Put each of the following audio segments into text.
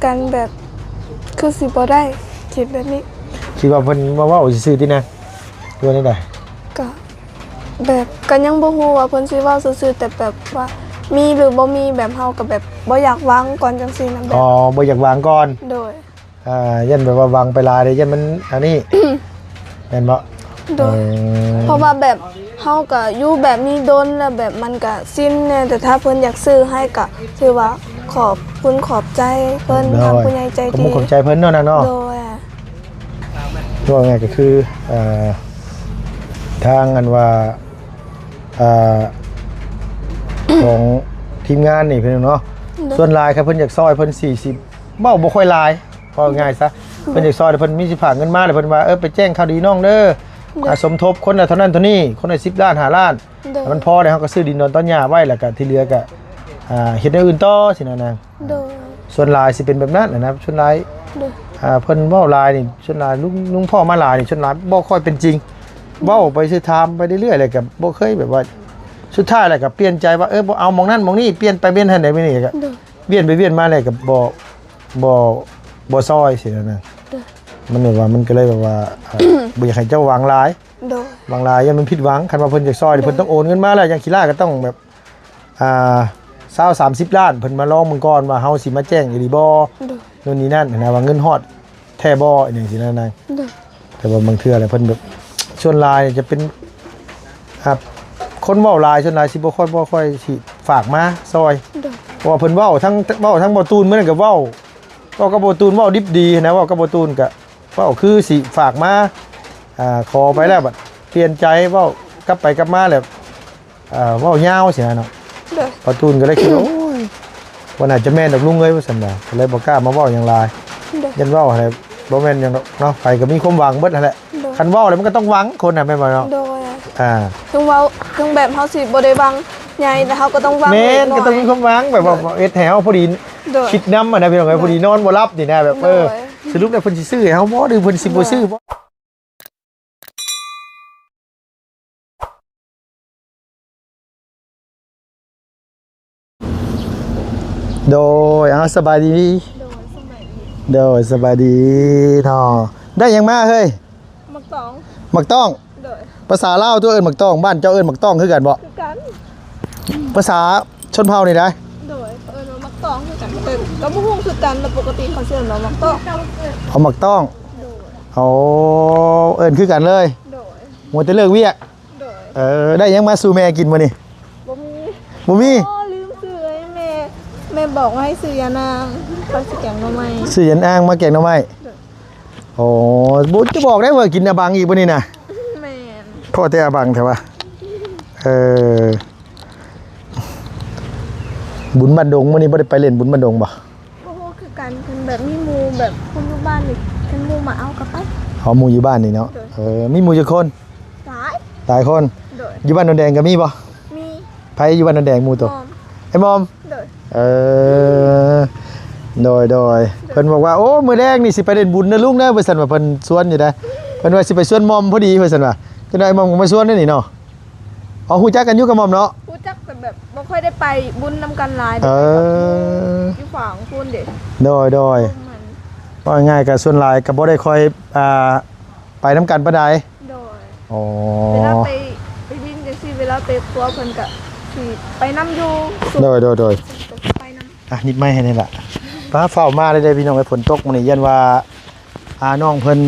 ກັນແບບຄືຊິບໍ່ໄດ້ ຄິດແບບນີ້. ຄິດວ່າເພິ່ນມາເວົ້າຊື່ໆຕິນະ ຫຼືວ່າແນວໃດ? ກະແບບ ກະຍັງບໍ່ຮູ້ວ່າເພິ່ນຊິເວົ້າຊື່ໆ ແຕ່ແບບວ່າມີຫຼືບໍ່ມີ ແບບເຮົາກະແບບບໍ່ຢາກວາງກ່ອນຈັ່ງຊີ້ນະ ແບບ ອໍ ບໍ່ຢາກວາງກ່ອນ. ໂດຍ. ອ່າ ຢ້ານແບບວ່າຫວັງໄປຫຼາຍເດ້ ຢ້ານມັນອັນນີ້ ແມ່ນບໍ່? ໂດຍ. ເອີ ເພາະວ່າແບບເຮົາກະຢູ່ແບບນີ້ດົນແລ້ວ ແບບມັນກະຊິນແດ່ ແຕ່ຖ້າເພິ່ນຢາກຊື້ໃຫ້ກະຖືວ່າຂອບຄຸນຂອບໃຈເພິ່ນ ໂດຍ ທາງຜູ້ໃຫຍ່ໃຈດີ ຂອບຄຸນຂອບໃຈເພິ່ນເນາະນາງເນາະ. ໂດຍ. ເວົ້າງ່າຍກະຄື ເອີ ທາງອັນວ່າ ເອີ ຂອງທີມງານນີ້ເພິ່ນເນາະ ໂດຍ ສ່ວນຫຼາຍຄັນເພິ່ນຢາກຊ່ອຍ ເພິ່ນຊິ ຊິເວົ້າບໍ່ຄ່ອຍຫຼາຍ ເວົ້າງ່າຍຊະ ເພິ່ນຢາກຊ່ອຍ ແລ້ວເພິ່ນມີຊິຝາກເງິນມາ ແລ້ວເພິ່ນວ່າ ເອີ ໄປແຈ້ງຂ່າວດີນ້ອງເດີ ໂດຍ ອ່າ ສົມທົບຄົນລະເທົ່ານັ້ນເທົ່ານີ້ ຄົນລະສິບລ້ານ ຫ້າລ້ານ ໂດຍ ມັນພໍແລ້ວ ເຮົາກະຊື້ດິນດອນຕອນຫຍ້າໄວ້ ແລ້ວກະທີ່ເຫຼືອກະ ອ່າ ເຮັດແນວອື່ນຕໍ່ຊີ້ນະນາງ. ໂດຍ. ສ່ວນຫຼາຍຊິເປັນແບບນັ້ນນະ ສ່ວນຫຼາຍ ໂດຍ ອ່າ ເພິ່ນເວົ້າຫຼາຍນີ້ ສ່ວນຫຼາຍລຸງ ລຸງພໍ່ມາຫຼາຍນີ້ ສ່ວນຫຼາຍບໍ່ຄ່ອຍເປັນຈິງ ໂດຍ ເວົ້າໄປຊື່ ຖາມໄປເລື້ອຍໆ ແລ້ວກະບໍ່ເຄີຍແບບວ່າ ສຸດທ້າຍແລ້ວກະປ່ຽນໃຈວ່າ ເອີ ບໍ່ເອົາໝ່ອງນັ້ນໝ່ອງນີ້ ປ່ຽນໄປເປັນຫັ້ນໄດ້ແບບນີ້ກະ ໂດຍ ປ່ຽນໄປປ່ຽນມາແລ້ວກະບໍ່ ບໍ່ ບໍ່ຊ່ອຍຊີ້ນະນາງ. ໂດຍ. ມັນແບບວ່າ ມັນກະເລີຍແບບວ່າ ອ່າ ບໍ່ຢາກໃຫ້ເຈົ້າຫວັງຫຼາຍ ໂດຍ ຫວັງຫຼາຍຢ້ານມັນຜິດຫວັງ ຄັນວ່າເພິ່ນຢາກຊ່ອຍ ໂດຍ ເພິ່ນຕ້ອງໂອນເງິນມາແລ້ວ ຢ່າງຂີ້ລ້າກະຕ້ອງແບບ ອ່າ ຊາວສາມສິບລ້ານ ເພິ່ນມາລອງເບິ່ງກ່ອນວ່າເຮົາຊິມາແຈ້ງອີ່ຫຼີບໍ່ ໂດຍ ໂນ່ນນີ້ນັ້ນຫັ້ນນະ ວ່າເງິນຮອດແທ້ບໍ່ ອີ່ຫຍັງຊີ້ນະນາງ. ໂດຍ. ແຕ່ວ່າບາງເທື່ອແຫຼະເພິ່ນແບບ ສ່ວນຫຼາຍຈະເປັນ ອ່າ ຄົນເວົ້າຫຼາຍ ສ່ວນຫຼາຍຊິບໍ່ຄ່ອຍ ບໍ່ຄ່ອຍຊິຝາກມາຊ່ອຍ ໂດຍ ເພາະວ່າເພິ່ນເວົ້າທັງ ເວົ້າທັງບໍ່ຕູນ ມື້ນັ້ນກະເວົ້າ ເວົ້າກັບບໍ່ຕູນ ເວົ້າດິບດີຫັ້ນນະ ເວົ້າກັບບໍ່ຕູນກະ ເວົ້າຄືຊິຝາກມາ ອ່າ ຂໍໄປແລ້ວ ບາດປ່ຽນໃຈ ເວົ້າກັບໄປກັບມາແລ້ວ ເອີ ເວົ້າຍາວຊີ້ນະເນາະ. ໂດຍ. ປາຕູນກະເລີຍຄິດວ່າ ໂອ້ຍ ບໍ່ໜ້າຈະແມ່ນດອກລຸງເອີຍ ວ່າຊັ້ນວ່າ ກະເລີຍບໍ່ກ້າມາເວົ້າຫຍັງຫຼາຍ. ໂດຍ. ຢ້ານເວົ້າຫັ້ນແຫຼະ ບໍ່ແມ່ນຫຍັງດອກເນາະ ໃຜກະມີຄວາມຫວັງເບິດຫັ້ນແຫຼະ. ໂດຍ. ຄັນເວົ້າແລ້ວມັນກະຕ້ອງຫວັງຄົນນະ ແມ່ນບໍ່ເນາະ? ໂດຍ. ອ່າ ເຖິງເວົ້າ ເຖິງແບບເຮົາຊິບໍ່ໄດ້ຫວັງໃຫຍ່ ແຕ່ເຮົາກະຕ້ອງຫວັງ ແມ່ນ ເລັກນ້ອຍ ກະຕ້ອງມີຄວາມຫວັງ ແບບວ່າ ໂດຍ ເຮັດໃຫ້ເຮົາພໍດີ ໂດຍ ຄິດນຳຫັ້ນນະ ພີ່ນ້ອງເອີຍ ໂດຍ ພໍດີນອນບໍ່ຫຼັບນີ້ນະ ແບບ ໂດຍ ເອີ ສະຫຼຸບແລ້ວເພິ່ນຊິຊື້ໃຫ້ເຮົາບໍ່ ຫຼືເພິ່ນຊິບໍ່ ໂດຍ ຊື້ບໍ່? ໂດຍ ເອົາ ສະບາຍດີ. ໂດຍ ສະບາຍດີ. ໂດຍ ສະບາຍດີເນາະ. ໄດ້ຫຍັງມາເຮີ້ຍ? ໝາກຕອງ. ໝາກຕອງ? ໂດຍ. ພາສາລາວຕົວເອີ້ນໝາກຕອງ ບ້ານເຈົ້າເອີ້ນໝາກຕອງຄືກັນບໍ່? ຄືກັນ. ພາສາຊົນເຜົ່ານີ້ໃດ? ໂດຍ ເອີ້ນວ່າໝາກຕອງຄືກັນ ແຕ່ກະບໍ່ຮູ້ຄືກັນ ແຕ່ປົກກະຕິເຂົາຊິເອີ້ນວ່າໝາກຕອງ. ເອົາ ໝາກຕອງ. ໂດຍ. ໂອ້ ເອີ້ນຄືກັນເລີຍ. ໂດຍ. ມົວແຕ່ເລີກວຽກ. ໂດຍ. ເອີ ໄດ້ຫຍັງມາສູ່ແມ່ກິນມື້ນີ້? ບໍ່ມີ. ບໍ່ມີ? ອໍ ລືມຊື້ໃຫ້ແມ່ ແມ່ບອກວ່າໃຫ້ຊື້ຢານາງ ເຂົາຊິແກງໜໍ່ໄມ້. ຊື້ຢານາງມາແກງໜໍ່ໄມ້. ໂດຍ. ໂອ້ ບໍ່ຈະບອກໄດ້ວ່າກິນອາບັງອີກມື້ນີ້ນະ. ແມ່ນ. ພໍແຕ່ອາບັງແທ້ວະ. ເອີ ບຸນບ້ານດົງ ມື້ນີ້ບໍ່ໄດ້ໄປຫຼິ້ນບຸນບ້ານດົງບໍ່? ບໍ່ຮູ້ຄືກັນ ຄັນແບບມີໝູ່ ແບບຄົນຢູ່ບ້ານນີ້ ຄັນໝູ່ມາເອົາກະໄປ. ເອົາ ໝູ່ຢູ່ບ້ານນີ້ເນາະ. ໂດຍ. ເອີ ມີໝູ່ຈັກຄົນ? ຫຼາຍ ຫຼາຍຄົນ. ໂດຍ. ຢູ່ບ້ານໂນນແດງກະມີບໍ່? ມີ. ໃຜຢູ່ບ້ານໂນນແດງໝູ່ໂຕ? ອ້າຍມອມ. ໂດຍ. ເອີ ໂດຍ ໂດຍ. ເພິ່ນບອກວ່າ ໂອ້ ມື້ແລງນີ້ຊິໄປຫຼິ້ນບຸນເດີລຸງເດີ ວ່າຊັ້ນວ່າ ເພິ່ນຊວນຢູ່ໃດ ເພິ່ນວ່າຊິໄປຊວນມອມພໍດີ ວ່າຊັ້ນວ່າ ຈັ່ງໃດມອມກະມາຊວນເດ້ນີ້ເນາະ. ອໍ ຮູ້ຈັກກັນຢູ່ກັບໝອມເນາະ? ຮູ້ຈັກແຕ່ແບບບໍ່ຄ່ອຍໄດ້ໄປບຸນນຳກັນຫຼາຍ. ເອີ ຢູ່ຝັ່ງພຸ້ນເດ. ໂດຍ ໂດຍ. ເວົ້າງ່າຍກະສ່ວນຫຼາຍກະບໍ່ໄດ້ຄ່ອຍ ອ່າ ໄປນຳກັນປານໃດ. ໂດຍ. ອໍ ເວລາໄປ ໄປວິນຈັ່ງຊີ້ ເວລາໄປຄົວເພິ່ນກະຊິໄປນຳຢູ່. ໂດຍ ໂດຍ ໂດຍ. ໄປນຳ. ອ່ະ ນິບໄມ້ໃຫ້ແດ່ລະ. ປ້າ ຟ້າວມາເລີຍເດ້ພີ່ນ້ອງເອີຍ ຝົນຕົກມື້ນີ້ ຢ້ານວ່າ ອ່າ ນ້ອງເພິ່ນ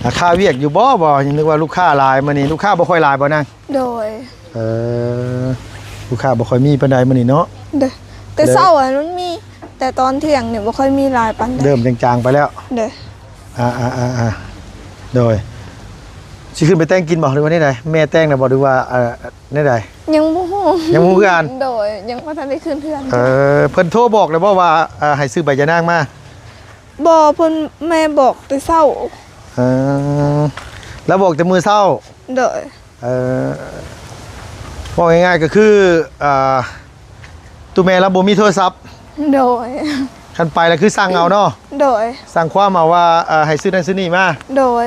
ອ່າ ຄາວຽກຢູ່ບໍ່ ບໍ່ ຍັງນຶກວ່າລູກຄ້າຫຼາຍມື້ນີ້ ລູກຄ້າບໍ່ຄ່ອຍຫຼາຍບໍ່ນາງ? ໂດຍ. ເອີ ລູກຄ້າບໍ່ຄ່ອຍມີປານໃດມື້ນີ້ເນາະ. ໂດຍ. ແຕ່ເຊົ້າຫັ້ນມັນມີ ແຕ່ຕອນທ່ຽງນີ້ບໍ່ຄ່ອຍມີຫຼາຍປານໃດ ເລີ່ມຈາງໆໄປແລ້ວ. ໂດຍ. ອ່າໆໆ ໂດຍ. ຊິຂຶ້ນໄປແຕ່ງກິນບໍ່ ຫຼືວ່າແນວໃດ? ແມ່ແຕ່ງແລ້ວບໍ່ ຫຼືວ່າ ເອີ ແນວໃດ? ຍັງບໍ່ຮູ້ ຍັງບໍ່ຮູ້ຄືກັນ. ໂດຍ. ຍັງບໍ່ທັນໄດ້ຂຶ້ນເຮືອນ. ເອີ ເພິ່ນໂທບອກແລ້ວບໍ່ວ່າ ເອີ ໃຫ້ຊື້ໃບຢານາງມາ? ບໍ່ ເພິ່ນ ແມ່ບອກແຕ່ເຊົ້າ. ເອີ ລາວບອກແຕ່ມື້ເຊົ້າ. ໂດຍ. ເອີ ເວົ້າງ່າຍໆກະຄື ອ່າ ຕູ້ແມ່ລາວບໍ່ມີໂທລະສັບ. ໂດຍ. ຄັນໄປລະຄືສັ່ງເອົາເນາະ. ໂດຍ. ສັ່ງຄວາມເອົາວ່າ ເອີ ໃຫ້ຊື້ນັ້ນຊື້ນີ້ມາ. ໂດຍ.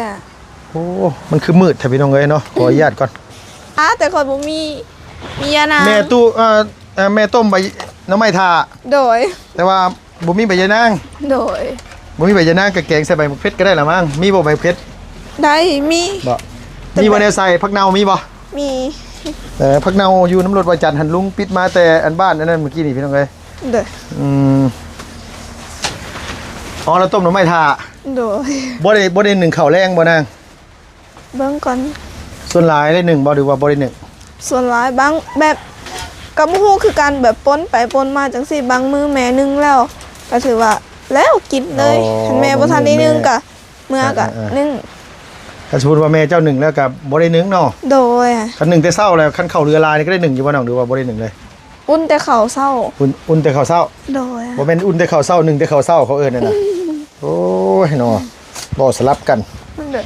ໂອ້ ມັນຄືມືດແທ້ພີ່ນ້ອງເອີຍເນາະ ຂໍອະນຸຍາດກ່ອນ. ອາ ແຕ່ຂ້ອຍບໍ່ມີ ມີຢານາງ. ແມ່ຕູ້ ເອີ ເອີ ແມ່ຕົ້ມໃບ ໜໍ່ໄມ້ຖ້າ ໂດຍ ແຕ່ວ່າບໍ່ມີໃບຍານາງ ໂດຍ ບໍ່ມີໃບຍານາງກໍແກງໃສ່ໃບໝາກເຜັດກໍໄດ້ລະມັງ. ມີບໍ່ໃບໝາກເຜັດ? ໄດ້ ມີ ບໍ່? ມີບໍ່ແນວໃສ່? ຜັກເນົ່າມີບໍ່? ມີ. ເອີ ຜັກເນົ່າຢູ່ນຳລົດວາຈັນຫັ້ນ ລຸງປິດມາແຕ່ອັນບ້ານອັນນັ້ນມື້ກີ້ນີ້ ພີ່ນ້ອງເອີຍ. ໂດຍ. ອືມ ອໍ ລາວຕົ້ມໜໍ່ໄມ້ຖ້າ. ໂດຍ. ບໍ່ໄດ້ ບໍ່ໄດ້ໜຶ້ງເຂົ້າແລງບໍ່ນາງ? ເບິ່ງກ່ອນ. ສ່ວນຫຼາຍໄດ້ໜຶ້ງບໍ່ ຫຼືວ່າບໍ່ໄດ້ໜຶ້ງ? ສ່ວນຫຼາຍບາງແບບ ກໍບໍ່ຮູ້ຄືກັນ ແບບປົນໄປປົນມາຈັ່ງຊີ້ ບາງມື້ແມ່ໜຶ້ງແລ້ວ ກໍຖືວ່າແລ້ວກິນເລີຍ. ອໍ ຄັນແມ່ບໍ່ທັນໄດ້ໜຶ້ງ ບາງມື້ແມ່ ກໍເມືອກໍ ອ່າໆໆ ໜຶ້ງ. ຖ້າສົມມຸດວ່າແມ່ເຈົ້າໜຶ້ງແລ້ວກໍບໍ່ໄດ້ໜຶ້ງເນາະ? ໂດຍ. ຄັນໜຶ້ງແຕ່ເຊົ້າແລ້ວ ຄັນເຂົ້າເຫຼືອຫຼາຍນີ້ກໍໄດ້ໜຶ້ງຢູ່ບໍ່ນ້ອງ ຫຼືວ່າບໍ່ໄດ້ໜຶ້ງເລີຍ? ອຸ່ນແຕ່ເຂົ້າເຊົ້າ. ອຸ່ນ ອຸ່ນແຕ່ເຂົ້າເຊົ້າ. ໂດຍ. ບໍ່ແມ່ນອຸ່ນແຕ່ເຂົ້າເຊົ້າ ໜຶ້ງແຕ່ເຂົ້າເຊົ້າ ເຂົາເອີ້ນນັ້ນນະ. ໂອ້ຍເນາະ ເວົ້າສະຫຼັບກັນ. ໂດຍ.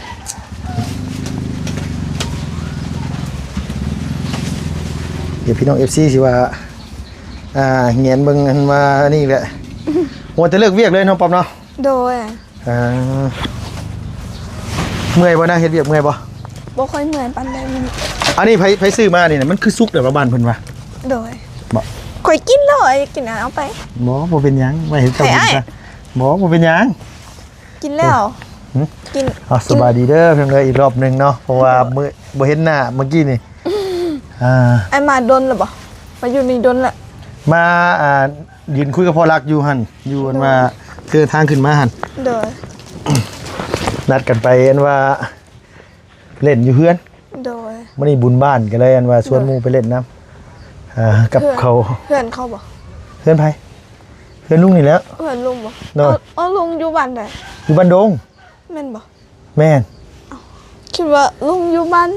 ດຽວພີ່ນ້ອງເອັຟຊີຊິວ່າ ອ່າ ແຫງນເບິ່ງອັນວ່າອັນນີ້ແຫຼະ. ຫົວແຕ່ເລີກວຽກເລີຍເນາະ ປອບເນາະ? ໂດຍ. ອ່າ ເມື່ອຍບໍ່ນາງ ເຮັດວຽກເມື່ອຍບໍ່? ບໍ່ຄ່ອຍເມື່ອຍປານໃດມື້ນີ້. ອັນນີ້ໃຜ ໃຜຊື້ມານີ້ນະ? ມັນຄືສຸກແລ້ວວ່າ ບ້ານເພິ່ນວ່າ. ໂດຍ. ບໍ່? ຂ້ອຍກິນແລ້ວ ເອົາ ຢາກກິນນະ ເອົາໄປ. ບໍ່ ບໍ່ເປັນຫຍັງ ໄວ້ໃຫ້ເຈົ້າກິນຊະ. ບໍ່ ບໍ່ເປັນຫຍັງ ກິນແລ້ວ. ຫຶ? ກິນ. ເອົາ ກິນ. ສະບາຍດີເດີ ເພິ່ນເດີ ອີກລອບໜຶ່ງເນາະ ເພາະວ່າ ໂດຍ ມື້ ບໍ່ເຫັນໜ້າເມື່ອກີ້ນີ້. ອ່າ ອ້າຍມາດົນແລ້ວບໍ່? ມາຢູ່ນີ້ດົນແລ້ວ. ມາ ອ່າ ຢືນຄຸຍກັບພໍ່ລັກຢູ່ຫັ້ນ ຢູ່ອັນວ່າ ໂດຍ ເດີນທາງຂຶ້ນມາຫັ້ນ. ໂດຍ. ນັດກັນໄປອັນວ່າ ເລ່ນຢູ່ເຮືອນ. ໂດຍ. ມື້ນີ້ບຸນບ້ານ ກໍເລີຍອັນວ່າຊວນ ໂດຍ ໝູ່ໄປເລ່ນນຳ ອ່າ ກັບເຂົາ. ເຮືອນ ເຮືອນເຂົາບໍ່? ເຮືອນໃຜ? ເຮືອນລຸງນີ້ແຫຼະ. ເຮືອນລຸງບໍ່? ໂດຍ. ເອົາ ເອົາ ລຸງຢູ່ບ້ານໃດ? ຢູ່ບ້ານດົງ. ແມ່ນບໍ່? ແມ່ນ. ຄິດວ່າລຸງຢູ່ບ້ານ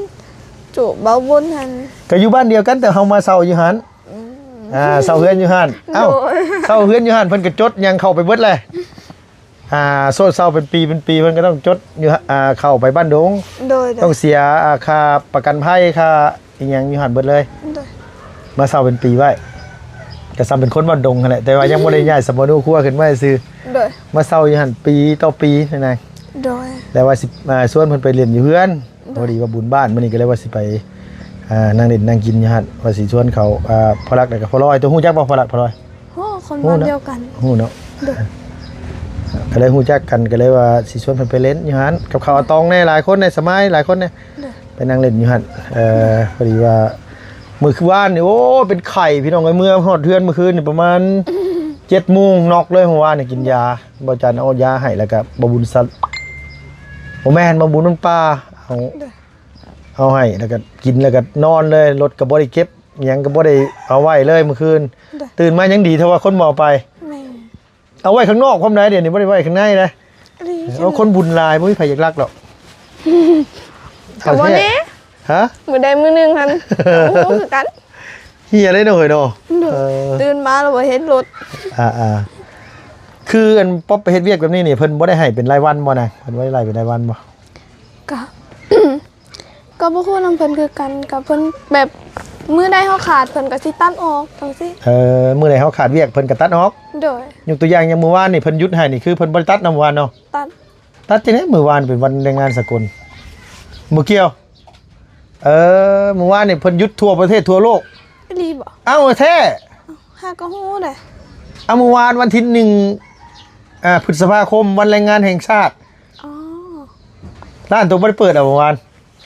ຈຸເບົາບຸນຫັ້ນ. ກໍຢູ່ບ້ານດຽວກັນ ແຕ່ເຮົາມາເຊົ່າຢູ່ຫັ້ນ. ອືມ. ອ່າ ເຊົ່າເຮືອນຢູ່ຫັ້ນ. ເອົ້າ. ໂດຍ. ເຊົ່າເຮືອນຢູ່ຫັ້ນ ເພິ່ນກໍຈົດຫຍັງເຂົ້າໄປເບິດແຫຼະ. ອ່າ ໂສດເຊົ່າເປັນປີເປັນປີ ເພິ່ນກໍຕ້ອງຈົດຢູ່ ອ່າ ເຂົ້າໄປບ້ານດົງ. ໂດຍ ໂດຍ. ຕ້ອງເສຍ ອ່າ ຄ່າປະກັນໄພ ຄ່າອີ່ຫຍັງຢູ່ຫັ້ນເບິດເລີຍ. ໂດຍ. ມາເຊົ່າເປັນປີໄວ້ ກໍສ່ຳເປັນຄົນບ້ານດົງຫັ້ນແຫຼະ ແຕ່ວ່າຍັງບໍ່ໄດ້ຍ້າຍສຳມະໂນຄົວຂຶ້ນມາຊື່. ໂດຍ. ມາເຊົ່າຢູ່ຫັ້ນປີຕໍ່ປີນະ. ໂດຍ. ແລ້ວວ່າຊິ ອ່າ ຊວນເພິ່ນໄປຫຼິ້ນຢູ່ເຮືອນ. ໂດຍ. ພໍດີວ່າບຸນບ້ານ ມື້ນີ້ກໍເລີຍວ່າຊິໄປ ອ່າ ນັ່ງຫຼິ້ນນັ່ງກິນຢູ່ຫັ້ນ ວ່າຊິຊວນເຂົາ ອ່າ ພໍ່ລັກ ແລ້ວກໍພໍ່ລອຍ. ໂຕຮູ້ຈັກບໍ່ ພໍ່ລັກ ພໍ່ລອຍ? ໂອ້ ຄົນບ້ານດຽວກັນ. ຮູ້ເນາະ. ໂດຍ. ກໍເລີຍຮູ້ຈັກກັນ ກໍເລີຍວ່າຊິຊວນເພິ່ນໄປຫຼິ້ນຢູ່ຫັ້ນ ກັບເຂົາອາຕອງແດ່ ຫຼາຍຄົນແດ່ ສະໝາຍ ຫຼາຍຄົນແດ່. ໂດຍ. ໄປນັ່ງຫຼິ້ນຢູ່ຫັ້ນ. ເອີ ພໍດີວ່າມື້ວານນີ້ ໂອ້ ເປັນໄຂ້ພີ່ນ້ອງເອີຍ ເມືອຮອດເຮືອນມື້ຄືນນີ້ປະມານເຈັດໂມງ ນັອກເລີຍ. ເມື່ອວານນີ້ກິນຢາ ບໍ່ຈັນເອົາຢາໃຫ້ ແລ້ວກໍບໍ່ບຸນສັດ ບໍ່ແມ່ນ ບໍ່ບຸນມັນປ່າ ເອົາ ໂດຍ ເອົາໃຫ້ ແລ້ວກໍກິນ ແລ້ວກໍນອນເລີຍ. ລົດກໍບໍ່ໄດ້ເກັບ ຫຍັງກໍບໍ່ໄດ້ເອົາໄວ້ເລີຍມື້ຄືນ. ໂດຍ. ຕື່ນມາຍັງດີເທົ່າວ່າຄົນບໍ່ເອົາໄປ. ແມ່ນ. ເອົາໄວ້ຂ້າງນອກພ້ອມໃດ໋ ດຽວນີ້ບໍ່ໄດ້ໄວ້ຂ້າງໃນນະ. ເອົາ ຄົນບຸນຫຼາຍ ບໍ່ມີໃຜຢາກລັກດອກ. ກໍບໍ່ແນ່. ຮະ? ມື້ໃດມື້ໜຶ່ງຫັ້ນ ບໍ່ຮູ້ຄືກັນ. ເຮຍເລີຍເນາະ ເຮີຍເນາະ. ໂດຍ. ເອີ ຕື່ນມາແລ້ວບໍ່ເຫັນລົດ. ອ່າໆ ຄືອັນປອບໄປເຮັດວຽກແບບນີ້ນີ້ ເພິ່ນບໍ່ໄດ້ໃຫ້ເປັນລາຍວັນບໍ່ນະ? ເພິ່ນບໍ່ໄດ້ໄລ່ເປັນລາຍວັນບໍ່? ກະ ກໍບໍ່ຮູ້ນຳເພິ່ນຄືກັນ ກໍເພິ່ນແບບມື້ໃດເຮົາຂາດ ເພິ່ນກໍຊິຕັດອອກຈັ່ງຊີ້. ເອີ ມື້ໃດເຮົາຂາດວຽກ ເພິ່ນກໍຕັດອອກ. ໂດຍ. ຍົກຕົວຢ່າງ ຢ່າງມື້ວານນີ້ ເພິ່ນຢຸດໃຫ້ນີ້ ຄືເພິ່ນບໍ່ໄດ້ຕັດນຳວານເນາະ? ຕັດ. ຕັດຈັ່ງໃດ? ມື້ວານເປັນວັນແຮງງານສາກົນ. ບໍ່ກ່ຽວ. ເອີ ມື້ວານນີ້ເພິ່ນຢຸດທົ່ວປະເທດທົ່ວໂລກ. ອີ່ຫຼີບໍ່? ເອົ້າ ແທ້. ເອົ້າ ຫາກໍຮູ້ເດ້. ເອົາ ມື້ວານວັນທີໜຶ່ງ ອ່າ ພຶດສະພາຄົມ ວັນແຮງງານແຫ່ງຊາດ. ອໍ ຮ້ານໂຕບໍ່ໄດ້ເປີດເອົາມື້ວານ?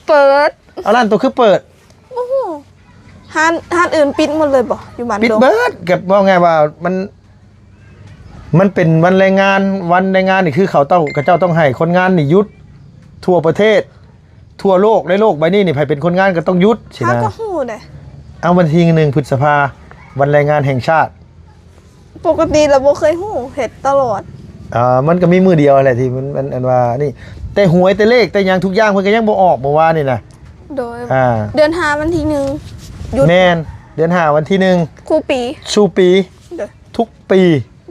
ເປີດ. ເອົາ ຮ້ານໂຕຄືເປີດ? ບໍ່ຮູ້. ຮ້ານ ຮ້ານອື່ນປິດໝົດເລີຍບໍ່ ຢູ່ບ້ານດົງ? ປິດເບິດ. ກໍເວົ້າງ່າຍວ່າມັນ ມັນເປັນວັນແຮງງານ ວັນແຮງງານນີ້ຄືເຂົາເຈົ້າ ເຂົາເຈົ້າຕ້ອງໃຫ້ຄົນງານນີ້ຢຸດທົ່ວປະເທດ ທົ່ວໂລກ ໃນໂລກໃບນີ້ນີ້ ໃຜເປັນຄົນງານກໍຕ້ອງຢຸດຊີ້ນະ. ຫາກໍຮູ້ເດ້. ເອົາ ວັນທີໜຶ່ງ ພຶດສະພາ ວັນແຮງງານແຫ່ງຊາດ. ປົກກະຕິລະບໍ່ເຄີຍຮູ້ ເຮັດຕະຫຼອດ. ອ່າ ມັນກໍມີມື້ດຽວຫັ້ນແຫຼະທີ່ມັນ ມັນ ອັນວ່ານີ້ ແຕ່ຫວຍ ແຕ່ເລກ ແຕ່ຫຍັງທຸກຢ່າງເພິ່ນກໍຍັງບໍ່ອອກເມື່ອວານນີ້ນະ. ໂດຍ. ອ່າ ເດືອນຫ້າວັນທີໜຶ່ງ ຢຸດ. ແມ່ນ ເດືອນຫ້າວັນທີໜຶ່ງ ຄູ່ປີ ສູ່ປີ. ໂດຍ. ທຸກປີ.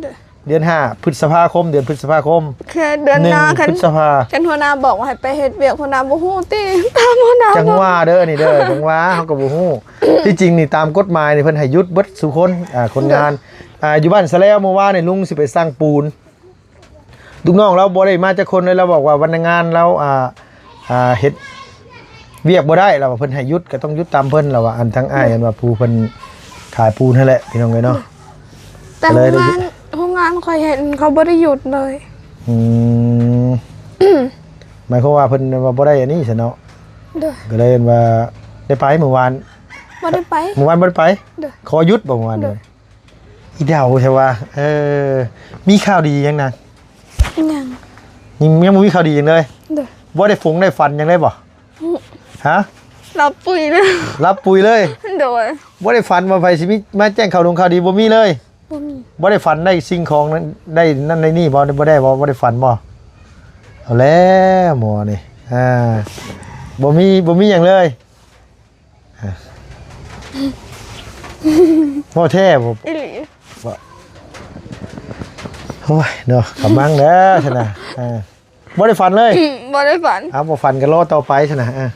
ໂດຍ. ເດືອນຫ້າ ພຶດສະພາຄົມ ເດືອນພຶດສະພາຄົມ. ແຄ່ເດືອນໜ້າ ໜຶ່ງ ຄັນ ພຶດສະພາ ຄັນຫົວໜ້າບອກວ່າໃຫ້ໄປເຮັດວຽກ ຫົວໜ້າບໍ່ຮູ້ຕິ ຕາມຫົວໜ້າ. ຈັ່ງວ່າເດີນີ້ເດີ ຈັ່ງວ່າເຮົາກໍບໍ່ຮູ້. ທີ່ຈິງນີ້ຕາມກົດໝາຍນີ້ເພິ່ນໃຫ້ຢຸດເບິດສູ່ຄົນ ອ່າ ຄົນງານ. ໂດຍ. ອ່າ ຢູ່ບ້ານສະແລວ ເມື່ອວານນີ້ລຸງຊິໄປສັ່ງປູນ ລູກນ້ອງລາວບໍ່ໄດ້ມາຈັກຄົນເລີຍ ລາວບອກວ່າວັນແຮງງານລາວ ອ່າ ອ່າ ເຮັດວຽກບໍ່ໄດ້ ລາວວ່າເພິ່ນໃຫ້ຢຸດ ກໍຕ້ອງຢຸດຕາມເພິ່ນ. ລາວວ່າ ອັນທາງອ້າຍ ໂດຍ ອັນວ່າຜູ້ເພິ່ນຂາຍປູນຫັ້ນແຫຼະ ພີ່ນ້ອງເອີຍເນາະ. ໂດຍ. ກໍເລີຍໄດ້ຢຸດ ໂຮງງານ ໂຮງງານຂ້ອຍເຫັນເຂົາບໍ່ໄດ້ຢຸດເລີຍ. ອືມ ໝາຍຄວາມວ່າເພິ່ນວ່າບໍ່ໄດ້ອັນນີ້ຊັ້ນເນາະ. ໂດຍ ກໍເລີຍວ່າໄດ້ໄປມື້ວານ? ບໍ່ໄດ້ໄປ. ມື້ວານບໍ່ໄດ້ໄປ? ໂດຍ ຂໍຢຸດບໍ່ມື້ວານ? ໂດຍ ໂດຍ ອີເດົາແທ້ວ່າ. ເອີ ມີຂ່າວດີຫຍັງນະ? ຍັງ ຍັງ ຍັງບໍ່ມີຂ່າວດີຫຍັງເລີຍ? ໂດຍ ບໍ່ໄດ້ຟົງໄດ້ຝັນຫຍັງເລີຍບໍ່? ຫຶ ຮະ? ຫຼັບປຸຍເລີຍ ຫຼັບປຸຍເລີຍ. ໂດຍ ບໍ່ໄດ້ຝັນວ່າໃຜຊິມີມາແຈ້ງຂ່າວດົງຂ່າວດີ ບໍ່ມີເລີຍ? ບໍ່ມີ. ບໍ່ໄດ້ຝັນໄດ້ສິ່ງຂອງນັ້ນ ໄດ້ນັ້ນໄດ້ນີ້ບໍ່? ບໍ່ໄດ້ບໍ່? ບໍ່ໄດ້ຝັນບໍ່? ເອົາແລ້ວໝໍນີ້ ອ່າ ບໍ່ມີ ບໍ່ມີຫຍັງເລີຍ. ເວົ້າແທ້ບໍ່? ອີ່ຫຼີ. ບໍ່ ໂອ້ຍເນາະ ກຳລັງເດີຊັ້ນນະ. ເອີ ບໍ່ໄດ້ຝັນເລີຍ? ບໍ່ໄດ້ຝັນ. ເອົາ ບໍ່ຝັນກໍລໍຕໍ່ໄປຊັ້ນນະ. ເອີ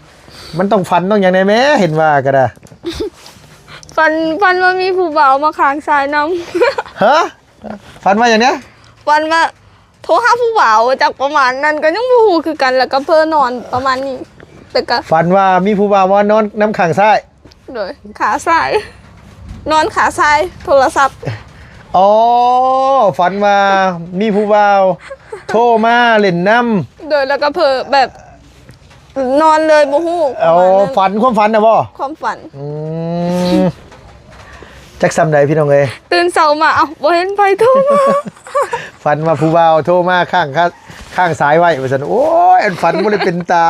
ມັນຕ້ອງຝັນຕ້ອງຫຍັງແດ່ແມ້ ເຫັນວ່າກໍໄດ້. ຝັນ ຝັນວ່າມີຜູ້ບ່າວມາຂ້າງຊາຍນຳ. ຮະ? ຝັນວ່າຫຍັງນະ? ຝັນວ່າໂທຫາຜູ້ບ່າວ ຈັກປະມານນັ້ນ ກໍຍັງບໍ່ຮູ້ຄືກັນ ແລ້ວກໍເພີນອນປະມານນີ້ ແລ້ວກໍ ຝັນວ່າມີຜູ້ບ່າວມານອນນຳຂ້າງຊ້າຍ. ໂດຍ ຂາຊ້າຍ ນອນຂາຊ້າຍ ໂທລະສັບ. ອໍ ຝັນວ່າມີຜູ້ບ່າວໂທມາຫຼິ້ນນຳ. ໂດຍ ແລ້ວກໍເພີແບບ ນອນເລີຍບໍ່ຮູ້. ເອົາ ປະມານນັ້ນ. ຝັນ ຄວາມຝັນນະບໍ່? ຄວາມຝັນ. ອືມ ຈັກສ່ຳໃດພີ່ນ້ອງເອີຍ ຕື່ນເຊົ້າມາ ເອົ້າ ບໍ່ເຫັນໃຜໂທມາ. ຝັນວ່າຜູ້ບ່າວໂທມາຄ້າງ ຄ້າງສາຍໄວ້ວ່າຊັ້ນ. ໂອ້ຍ ອັນຝັນບໍ່ໄດ້ເປັນຕາ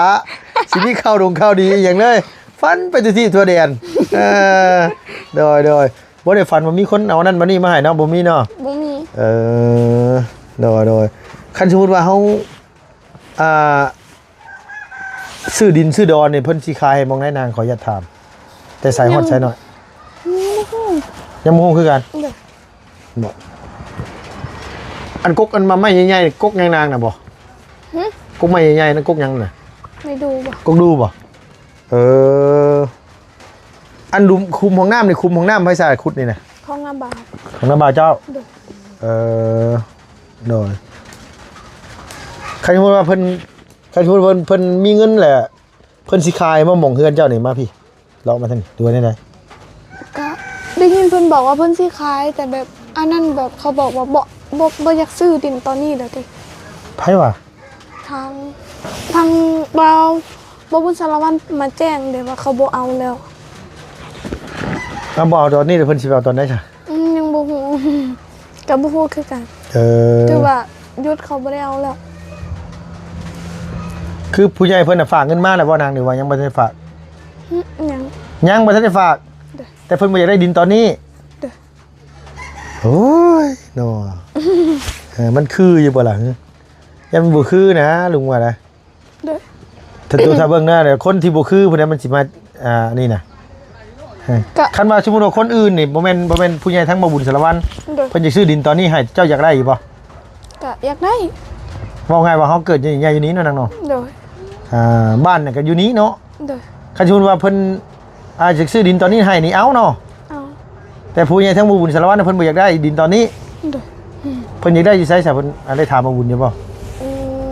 ຊິມີຂ່າວດົງຂ່າວດີອີ່ຫຍັງເລີຍ ຝັນໄປທົ່ວທີ່ທົ່ວແດນ. ເອີ ໂດຍ ໂດຍ ບໍ່ໄດ້ຝັນວ່າມີຄົນເອົານັ້ນມານີ້ມາໃຫ້ເນາະ ບໍ່ມີເນາະ? ບໍ່ມີ. ເອີ ໂດຍ ໂດຍ ຄັນສົມມຸດວ່າເຮົາ ອ່າ ຊື້ດິນຊື້ດອນນີ້ ເພິ່ນຊິຂາຍໃຫ້ໝ່ອງໃດນາງ? ຂໍອະນຸຍາດຖາມ ແຕ່ໃສຮອດໃສໜ້ອຍ? ຍັງ ຍັງບໍ່ຮູ້ ຍັງບໍ່ຮູ້ຄືກັນ. ໂດຍ ບໍ່ ອັນກົກ ອັນມາໄມ້ໃຫຍ່ໆ ກົກຫຍັງນາງນະບໍ່? ຫຶ ກົກໄມ້ໃຫຍ່ໆນັ້ນ ກົກຫຍັງນະ? ໄມ້ດູ່ບໍ່? ກົກດູ່ບໍ່? ເອີ ອັນຫຼຸມ ຂຸມຫ້ອງນ້ຳນີ້ ຂຸມຫ້ອງນ້ຳໃຜສາຂຸດນີ້ນະ? ຂອງນ້າບ່າວ. ຂອງນ້າບ່າວເຈົ້າ? ໂດຍ ເອີ ໂດຍ ຄັນສົມມຸດວ່າເພິ່ນ ຄັນສົມມຸດເພິ່ນ ເພິ່ນມີເງິນແຫຼະ ເພິ່ນຊິຂາຍມາໝ່ອງເຮືອນເຈົ້ານີ້ ມາພີ້ ເລາະມາທາງນີ້ ຫຼືວ່າແນວໃດ? ກະໄດ້ຍິນເພິ່ນບອກວ່າເພິ່ນຊິຂາຍ ແຕ່ແບບອັນນັ້ນ ແບບເຂົາບອກວ່າບໍ່ ບໍ່ ບໍ່ຢາກຊື້ດິນຕອນນີ້ແລ້ວຕິ. ໃຜວ່າ? ທາງ ທາງບ່າວ ບ່າວບຸນສາລະວັນມາແຈ້ງເດ້ວ່າເຂົາບໍ່ເອົາແລ້ວ. ເອົາ ບໍ່ເອົາຕອນນີ້ ແລ້ວເພິ່ນຊິໄປເອົາຕອນໃດຊະ? ອືມ ຍັງບໍ່ຮູ້ ກໍບໍ່ຮູ້ຄືກັນ. ເອີ ຖືວ່າຢຸດ ເຂົາບໍ່ໄດ້ເອົາແລ້ວ. ຄືຜູ້ໃຫຍ່ເພິ່ນນະຝາກເງິນມາແລ້ວບໍ່ນາງ ຫຼືວ່າຍັງບໍ່ທັນໄດ້ຝາກ? ຫຶ ຍັງ ຍັງບໍ່ທັນໄດ້ຝາກ. ໂດຍ ແຕ່ເພິ່ນບໍ່ຢາກໄດ້ດິນຕອນນີ້. ໂດຍ ໂອ້ຍເນາະ ເອີ ມັນຄືຢູ່ບໍ່ລະ? ຫຶ ຢ້ານມັນບໍ່ຄືນະ ລຸງວ່ານະ. ໂດຍ ຖ້າ ໂຕ ຖ້າເບິ່ງໜ້າ ຄົນທີ່ບໍ່ຄືຜູ້ໃດມັນຊິມາ ອ່າ ນີ້ນະ. ເອີ ກະ ຄັນວ່າສົມມຸດວ່າຄົນອື່ນນີ້ ບໍ່ແມ່ນ ບໍ່ແມ່ນຜູ້ໃຫຍ່ທາງບ່າວບຸນສາລະວັນ ໂດຍ ເພິ່ນຈະຊື້ດິນຕອນນີ້ໃຫ້ ເຈົ້າຢາກໄດ້ຢູ່ບໍ່? ກະຢາກໄດ້. ເວົ້າງ່າຍວ່າເຮົາເກີດໃຫຍ່ຢູ່ນີ້ເນາະນາງເນາະ. ໂດຍ ອ່າ ບ້ານກໍຢູ່ນີ້ເນາະ. ໂດຍ ຄັນສົມມຸດວ່າເພິ່ນ ອ່າ ຢາກຊື້ດິນຕອນນີ້ໃຫ້ນີ້ເອົາເນາະ. ເອົາ ແຕ່ຜູ້ໃຫຍ່ທາງບ່າວບຸນສາລະວັນເພິ່ນບໍ່ຢາກໄດ້ດິນຕອນນີ້. ໂດຍ ເພິ່ນຢາກໄດ້ຢູ່ໃສຊະ? ເພິ່ນ ອ່າ ໄດ້ຖາມບ່າວບຸນຢູ່ບໍ່? ອື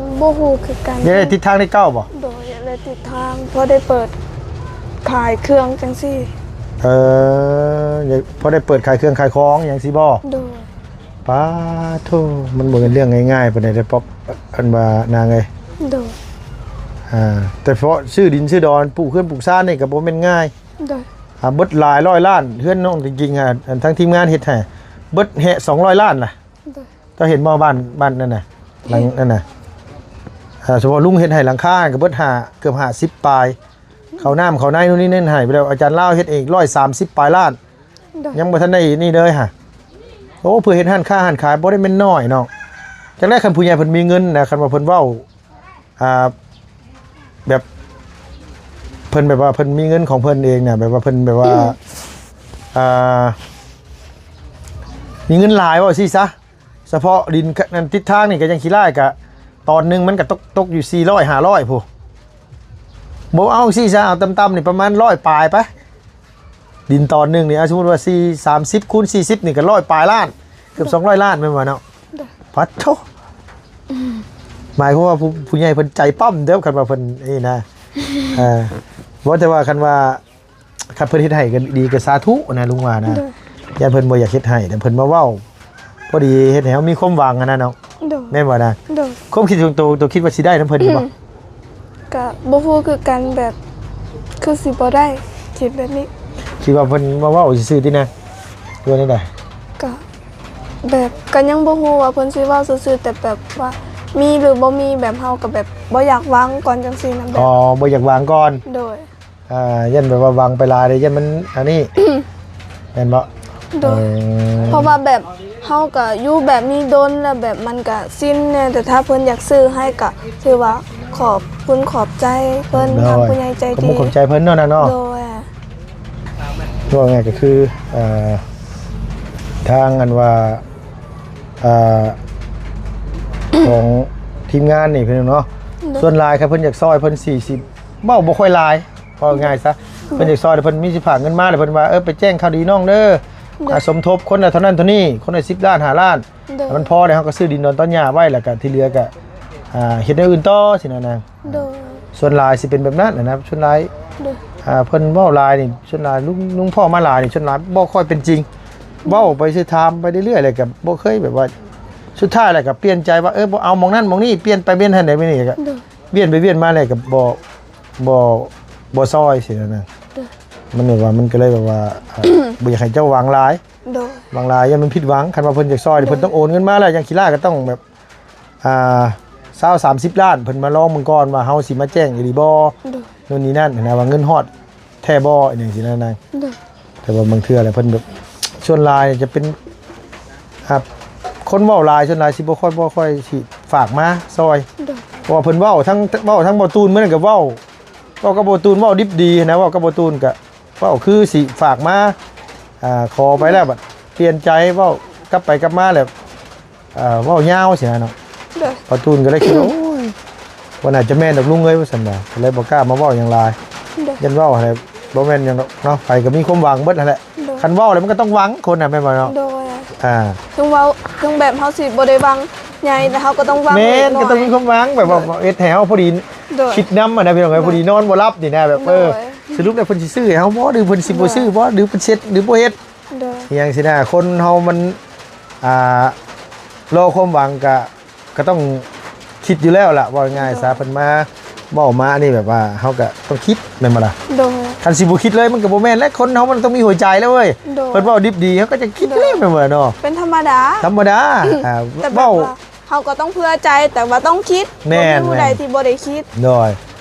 ມ ບໍ່ຮູ້ຄືກັນ. ຢາກໄດ້ຕິດທາງເລກເກົ້າບໍ່? ໂດຍ ຢາກໄດ້ຕິດທາງ ພໍໄດ້ເປີດຂາຍເຄື່ອງຈັ່ງຊີ້. ເອີ ຢາກ ພໍໄດ້ເປີດຂາຍເຄື່ອງຂາຍຂອງຫຍັງຊີ້ບໍ່? ໂດຍ ປາໂທ ມັນບໍ່ແມ່ນເລື່ອງງ່າຍໆປານໃດເດ້ ປອບ ອັນວ່ານາງເອີຍ. ໂດຍ ອ່າ ແຕ່ເພາະຊື້ດິນຊື້ດອນ ປູກເຮືອນປູກຊານນີ້ກໍບໍ່ແມ່ນງ່າຍ. ໂດຍ ອ່າ ເບິດຫຼາຍຮ້ອຍລ້ານ ເຮືອນນ້ອງຈິງໆ ອ່າ ອັນທາງທີມງານເຮັດໃຫ້ ເບິດແຮະສອງຮ້ອຍລ້ານນະ. ໂດຍ ເຈົ້າເຫັນບໍ່ ບ້ານ ບ້ານນັ້ນນະ ຫຼັງນັ້ນນະ ເອີ ສະເພາະລຸງເຮັດໃຫ້ຫຼັງຄາກໍເບິດຫ້າ ເກືອບຫ້າສິບປາຍ ເຂົ້ານ້ຳເຂົ້າໃນ ໂນ່ນນີ້ນັ້ນໃຫ້ໄປແລ້ວ ອາຈານລາວເຮັດເອງຮ້ອຍສາມສິບປາຍລ້ານ. ໂດຍ ຍັງບໍ່ທັນໄດ້ນີ້ເລີຍຫະ. ໂອ້ ເພື່ອເຮັດຮ້ານຄ້າຮ້ານຂາຍບໍ່ໄດ້ແມ່ນນ້ອຍເນາະ. ຈັ່ງໃດຄັນຜູ້ໃຫຍ່ເພິ່ນມີເງິນນະ ຄັນວ່າເພິ່ນເວົ້າ ອ່າ ແບບ ເພິ່ນແບບວ່າເພິ່ນມີເງິນຂອງເພິ່ນເອງນະ ແບບວ່າເພິ່ນແບບວ່າ ອ່າ ມີເງິນຫຼາຍ ເວົ້າຊີ້ຊະ. ສະເພາະດິນ ອັນ ຕິດທາງນີ້ກໍຍັງຂີ້ລ້າຍ ກະຕອນໜຶ່ງມັນກໍຕົກ ຕົກຢູ່ສີ່ຮ້ອຍ ຫ້າຮ້ອຍພຸ້ນ. ບໍ່ເອົາຊີ້ຊະ ເອົາຕ່ຳໆນີ້ປະມານຮ້ອຍປາຍໄປ. ດິນຕອນໜຶ່ງນີ້ ເອົາ ສົມມຸດວ່າສີ່ ສາມສິບຄູນສີ່ສິບນີ້ກໍຮ້ອຍປາຍລ້ານ ເກືອບສອງຮ້ອຍລ້ານແມ່ນບໍ່ເນາະ? ໂດຍ ປາດໂທ ອືມ ໝາຍຄວາມວ່າຜູ້ ຜູ້ໃຫຍ່ເພິ່ນໃຈປ້ຳເດີ້ ຄັນວ່າເພິ່ນນີ້ນະ. ເອີ ບໍ່ ແຕ່ວ່າຄັນວ່າ ຄັນເພິ່ນເຮັດໃຫ້ກໍດີ ກໍສາທຸນະ ລຸງວ່ານະ. ໂດຍ ຢ້ານເພິ່ນບໍ່ຢາກເຮັດໃຫ້ ແຕ່ເພິ່ນມາເວົ້າ ພໍດີເຮັດໃຫ້ເຮົາມີຄວາມຫວັງຫັ້ນນະເນາະ. ໂດຍ ແມ່ນບໍ່ນາງ? ໂດຍ ຄວາມຄິດຂອງໂຕ ໂຕຄິດວ່າຊິໄດ້ນຳເພິ່ນຢູ່ບໍ່? ກະບໍ່ຮູ້ຄືກັນ ແບບຄືຊິບໍ່ໄດ້ ຄິດແບບນີ້. ຄິດວ່າເພິ່ນມາເວົ້າຊື່ໆຕິນາງ ຫຼືວ່າແນວໃດ? ກະແບບ ກະຍັງບໍ່ຮູ້ວ່າເພິ່ນຊິເວົ້າຊື່ໆ ແຕ່ແບບວ່າມີຫຼືບໍ່ມີ ແບບເຮົາກະແບບບໍ່ຢາກຫວັງກ່ອນຈັ່ງຊີ້ນະ ແບບ ອໍ ບໍ່ຢາກຫວັງກ່ອນ. ໂດຍ ອ່າ ຢ້ານແບບວ່າຫວັງໄປຫຼາຍເດ້ ຢ້ານມັນອັນນີ້ ແມ່ນບໍ່? ໂດຍ ເອີ ເພາະວ່າແບບເຮົາກະຢູ່ແບບນີ້ດົນແລ້ວ ແບບມັນກະຊິນແດ່ ແຕ່ຖ້າເພິ່ນຢາກຊື້ໃຫ້ກະຖືວ່າຂອບຄຸນຂອບໃຈເພິ່ນ ໂດຍ ທາງຜູ້ໃຫຍ່ໃຈດີ ຂອບຄຸນຂອບໃຈເພິ່ນເນາະນາງເນາະ. ໂດຍ ເວົ້າງ່າຍກະຄື ເອີ ທາງອັນວ່າ ອ່າ ຂອງທີມງານນີ້ເພິ່ນເນາະ ໂດຍ ສ່ວນຫຼາຍຄັນເພິ່ນຢາກຊ່ອຍ ເພິ່ນຊິ ຊິເວົ້າບໍ່ຄ່ອຍຫຼາຍ ເວົ້າງ່າຍຊະ ໂດຍ ເພິ່ນຢາກຊ່ອຍ ເພິ່ນມີຊິຝາກເງິນມາ ແລ້ວເພິ່ນວ່າ ເອີ ໄປແຈ້ງຂ່າວດີນ້ອງເດີ ໂດຍ ອ່າ ສົມທົບຄົນລະເທົ່ານັ້ນເທົ່ານີ້ ຄົນລະສິບລ້ານ ຫ້າລ້ານ ໂດຍ ມັນພໍແລ້ວ ເຮົາກະຊື້ດິນດອນຕອນຫຍ້າໄວ້ ແລ້ວກະທີ່ເຫຼືອກະ ອ່າ ເຮັດແນວອື່ນຕໍ່ຊີ້ນະນາງ. ໂດຍ ສ່ວນຫຼາຍຊິເປັນແບບນັ້ນນະ ສ່ວນຫຼາຍ ໂດຍ ອ່າ ເພິ່ນເວົ້າຫຼາຍນີ້ ສ່ວນຫຼາຍລຸງ ລຸງພໍ່ມາຫຼາຍນີ້ ສ່ວນຫຼາຍບໍ່ຄ່ອຍເປັນຈິງ ເວົ້າໄປຊື່ ຖາມໄປເລື້ອຍໆ ແລ້ວກະບໍ່ເຄີຍແບບວ່າ ສຸດທ້າຍແລ້ວກະປ່ຽນໃຈວ່າ ເອີ ບໍ່ເອົາໝ່ອງນັ້ນໝ່ອງນີ້ ປ່ຽນໄປເປັນຫັ້ນໃດ໋ນີ້ ກະ ໂດຍ ວຽນໄປວຽນມາແລ້ວກະບໍ່ ບໍ່ ບໍ່ຊ່ອຍຊີ້ນະນາງ. ໂດຍ ມັນແບບວ່າ ມັນກະເລີຍແບບວ່າ ອ່າ ບໍ່ຢາກໃຫ້ເຈົ້າຫວັງຫຼາຍ ໂດຍ ຫວັງຫຼາຍຢ້ານມັນຜິດຫວັງ. ຄັນວ່າເພິ່ນຢາກຊ່ອຍ ໂດຍ ເພິ່ນຕ້ອງໂອນເງິນມາແລ້ວ ຢ່າງຂີ້ລ້າກະຕ້ອງແບບ ອ່າ ຊາວ ສາມສິບລ້ານ ເພິ່ນມາລອງເບິ່ງກ່ອນວ່າເຮົາຊິມາແຈ້ງອີ່ຫຼີບໍ່ ໂດຍ ໂນ່ນນີ້ນັ້ນຫັ້ນນະ ວ່າເງິນຮອດແທ້ບໍ່ ອີ່ຫຍັງຊີ້ນະນາງ. ໂດຍ ແຕ່ວ່າບາງເທື່ອແຫຼະເພິ່ນແບບ ສ່ວນຫຼາຍຈະເປັນ ອ່າ ຄົນເວົ້າຫຼາຍ ສ່ວນຫຼາຍຊິບໍ່ຄ່ອຍ ບໍ່ຄ່ອຍຊິຝາກມາຊ່ອຍ ໂດຍ ເພາະວ່າເພິ່ນເວົ້າທັງ ເວົ້າທັງບໍ່ຕູນ ມື້ນັ້ນກະເວົ້າ ເວົ້າກັບບໍ່ຕູນ ເວົ້າດິບດີຫັ້ນນະ ເວົ້າກັບບໍ່ຕູນກະ ເວົ້າຄືຊິຝາກມາ ອ່າ ຂໍໄປແລ້ວ ບາດປ່ຽນໃຈ ເວົ້າກັບໄປກັບມາແລ້ວ ອ່າ ເວົ້າຍາວຊີ້ນະເນາະ. ໂດຍ ປາຕູນກະເລີຍຄິດວ່າ ໂອ້ຍ ບໍ່ໜ້າຈະແມ່ນດອກລຸງເອີຍ ວ່າຊັ້ນນະ ກະເລີຍບໍ່ກ້າມາເວົ້າຫຍັງຫຼາຍ. ໂດຍ ຢ້ານເວົ້າຫັ້ນແຫຼະ ບໍ່ແມ່ນຫຍັງດອກເນາະ ໃຜກະມີຄວາມຫວັງເບິດຫັ້ນແຫຼະ. ໂດຍ ຄັນເວົ້າແລ້ວມັນກະຕ້ອງຫວັງຄົນນະ ແມ່ນບໍ່ເນາະ? ໂດຍ ອ່າ ເຖິງເວົ້າ ເຖິງແບບເຮົາຊິບໍ່ໄດ້ຫວັງໃຫຍ່ ແຕ່ເຮົາກະຕ້ອງຫວັງ ແມ່ນ ເລັກນ້ອຍ ກະຕ້ອງມີຄວາມຫວັງ ແບບວ່າ ໂດຍ ເຮັດໃຫ້ເຮົາພໍດີ ໂດຍ ຄິດນຳຫັ້ນນະ ພີ່ນ້ອງເອີຍ ໂດຍ ພໍດີນອນບໍ່ຫຼັບນີ້ນະ ແບບ ໂດຍ ເອີ ສະຫຼຸບແລ້ວເພິ່ນຊິຊື້ໃຫ້ເຮົາບໍ່ ຫຼືເພິ່ນຊິບໍ່ ໂດຍ ຊື້ບໍ່ ຫຼືເພິ່ນຊິເຮັດ ຫຼືບໍ່ເຮັດ ໂດຍ ອີ່ຫຍັງຊີ້ນະ. ຄົນເຮົາມັນ ອ່າ ລໍຄວາມຫວັງກະ ກະຕ້ອງຄິດຢູ່ແລ້ວລະ ເວົ້າງ່າຍໆ ໂດຍ ຊະ ເພິ່ນມາເວົ້າມານີ້ແບບວ່າ ເຮົາກະຕ້ອງຄິດແມ່ນບໍ່ລະ? ໂດຍ ຄັນຊິບໍ່ຄິດເລີຍມັນກະບໍ່ແມ່ນແຫຼະ ຄົນເຮົາມັນຕ້ອງມີຫົວໃຈແລ້ວເວີຍ. ໂດຍ ເພິ່ນເວົ້າດິບດີ ເຮົາກະຈະຄິດ ໂດຍ ເລີຍແມ່ນບໍ່ເນາະ? ເປັນທຳມະດາ ທຳມະດາ ອືມ ອ່າ ແຕ່ແບບ ເວົ້າ ວ່າ ເຮົາກະຕ້ອງເຜື່ອໃຈ ແຕ່ວ່າຕ້ອງຄິດ ແມ່ນ ບໍ່ມີຜູ້ໃດທີ່ບໍ່ໄດ້ຄິດ. ໂດຍ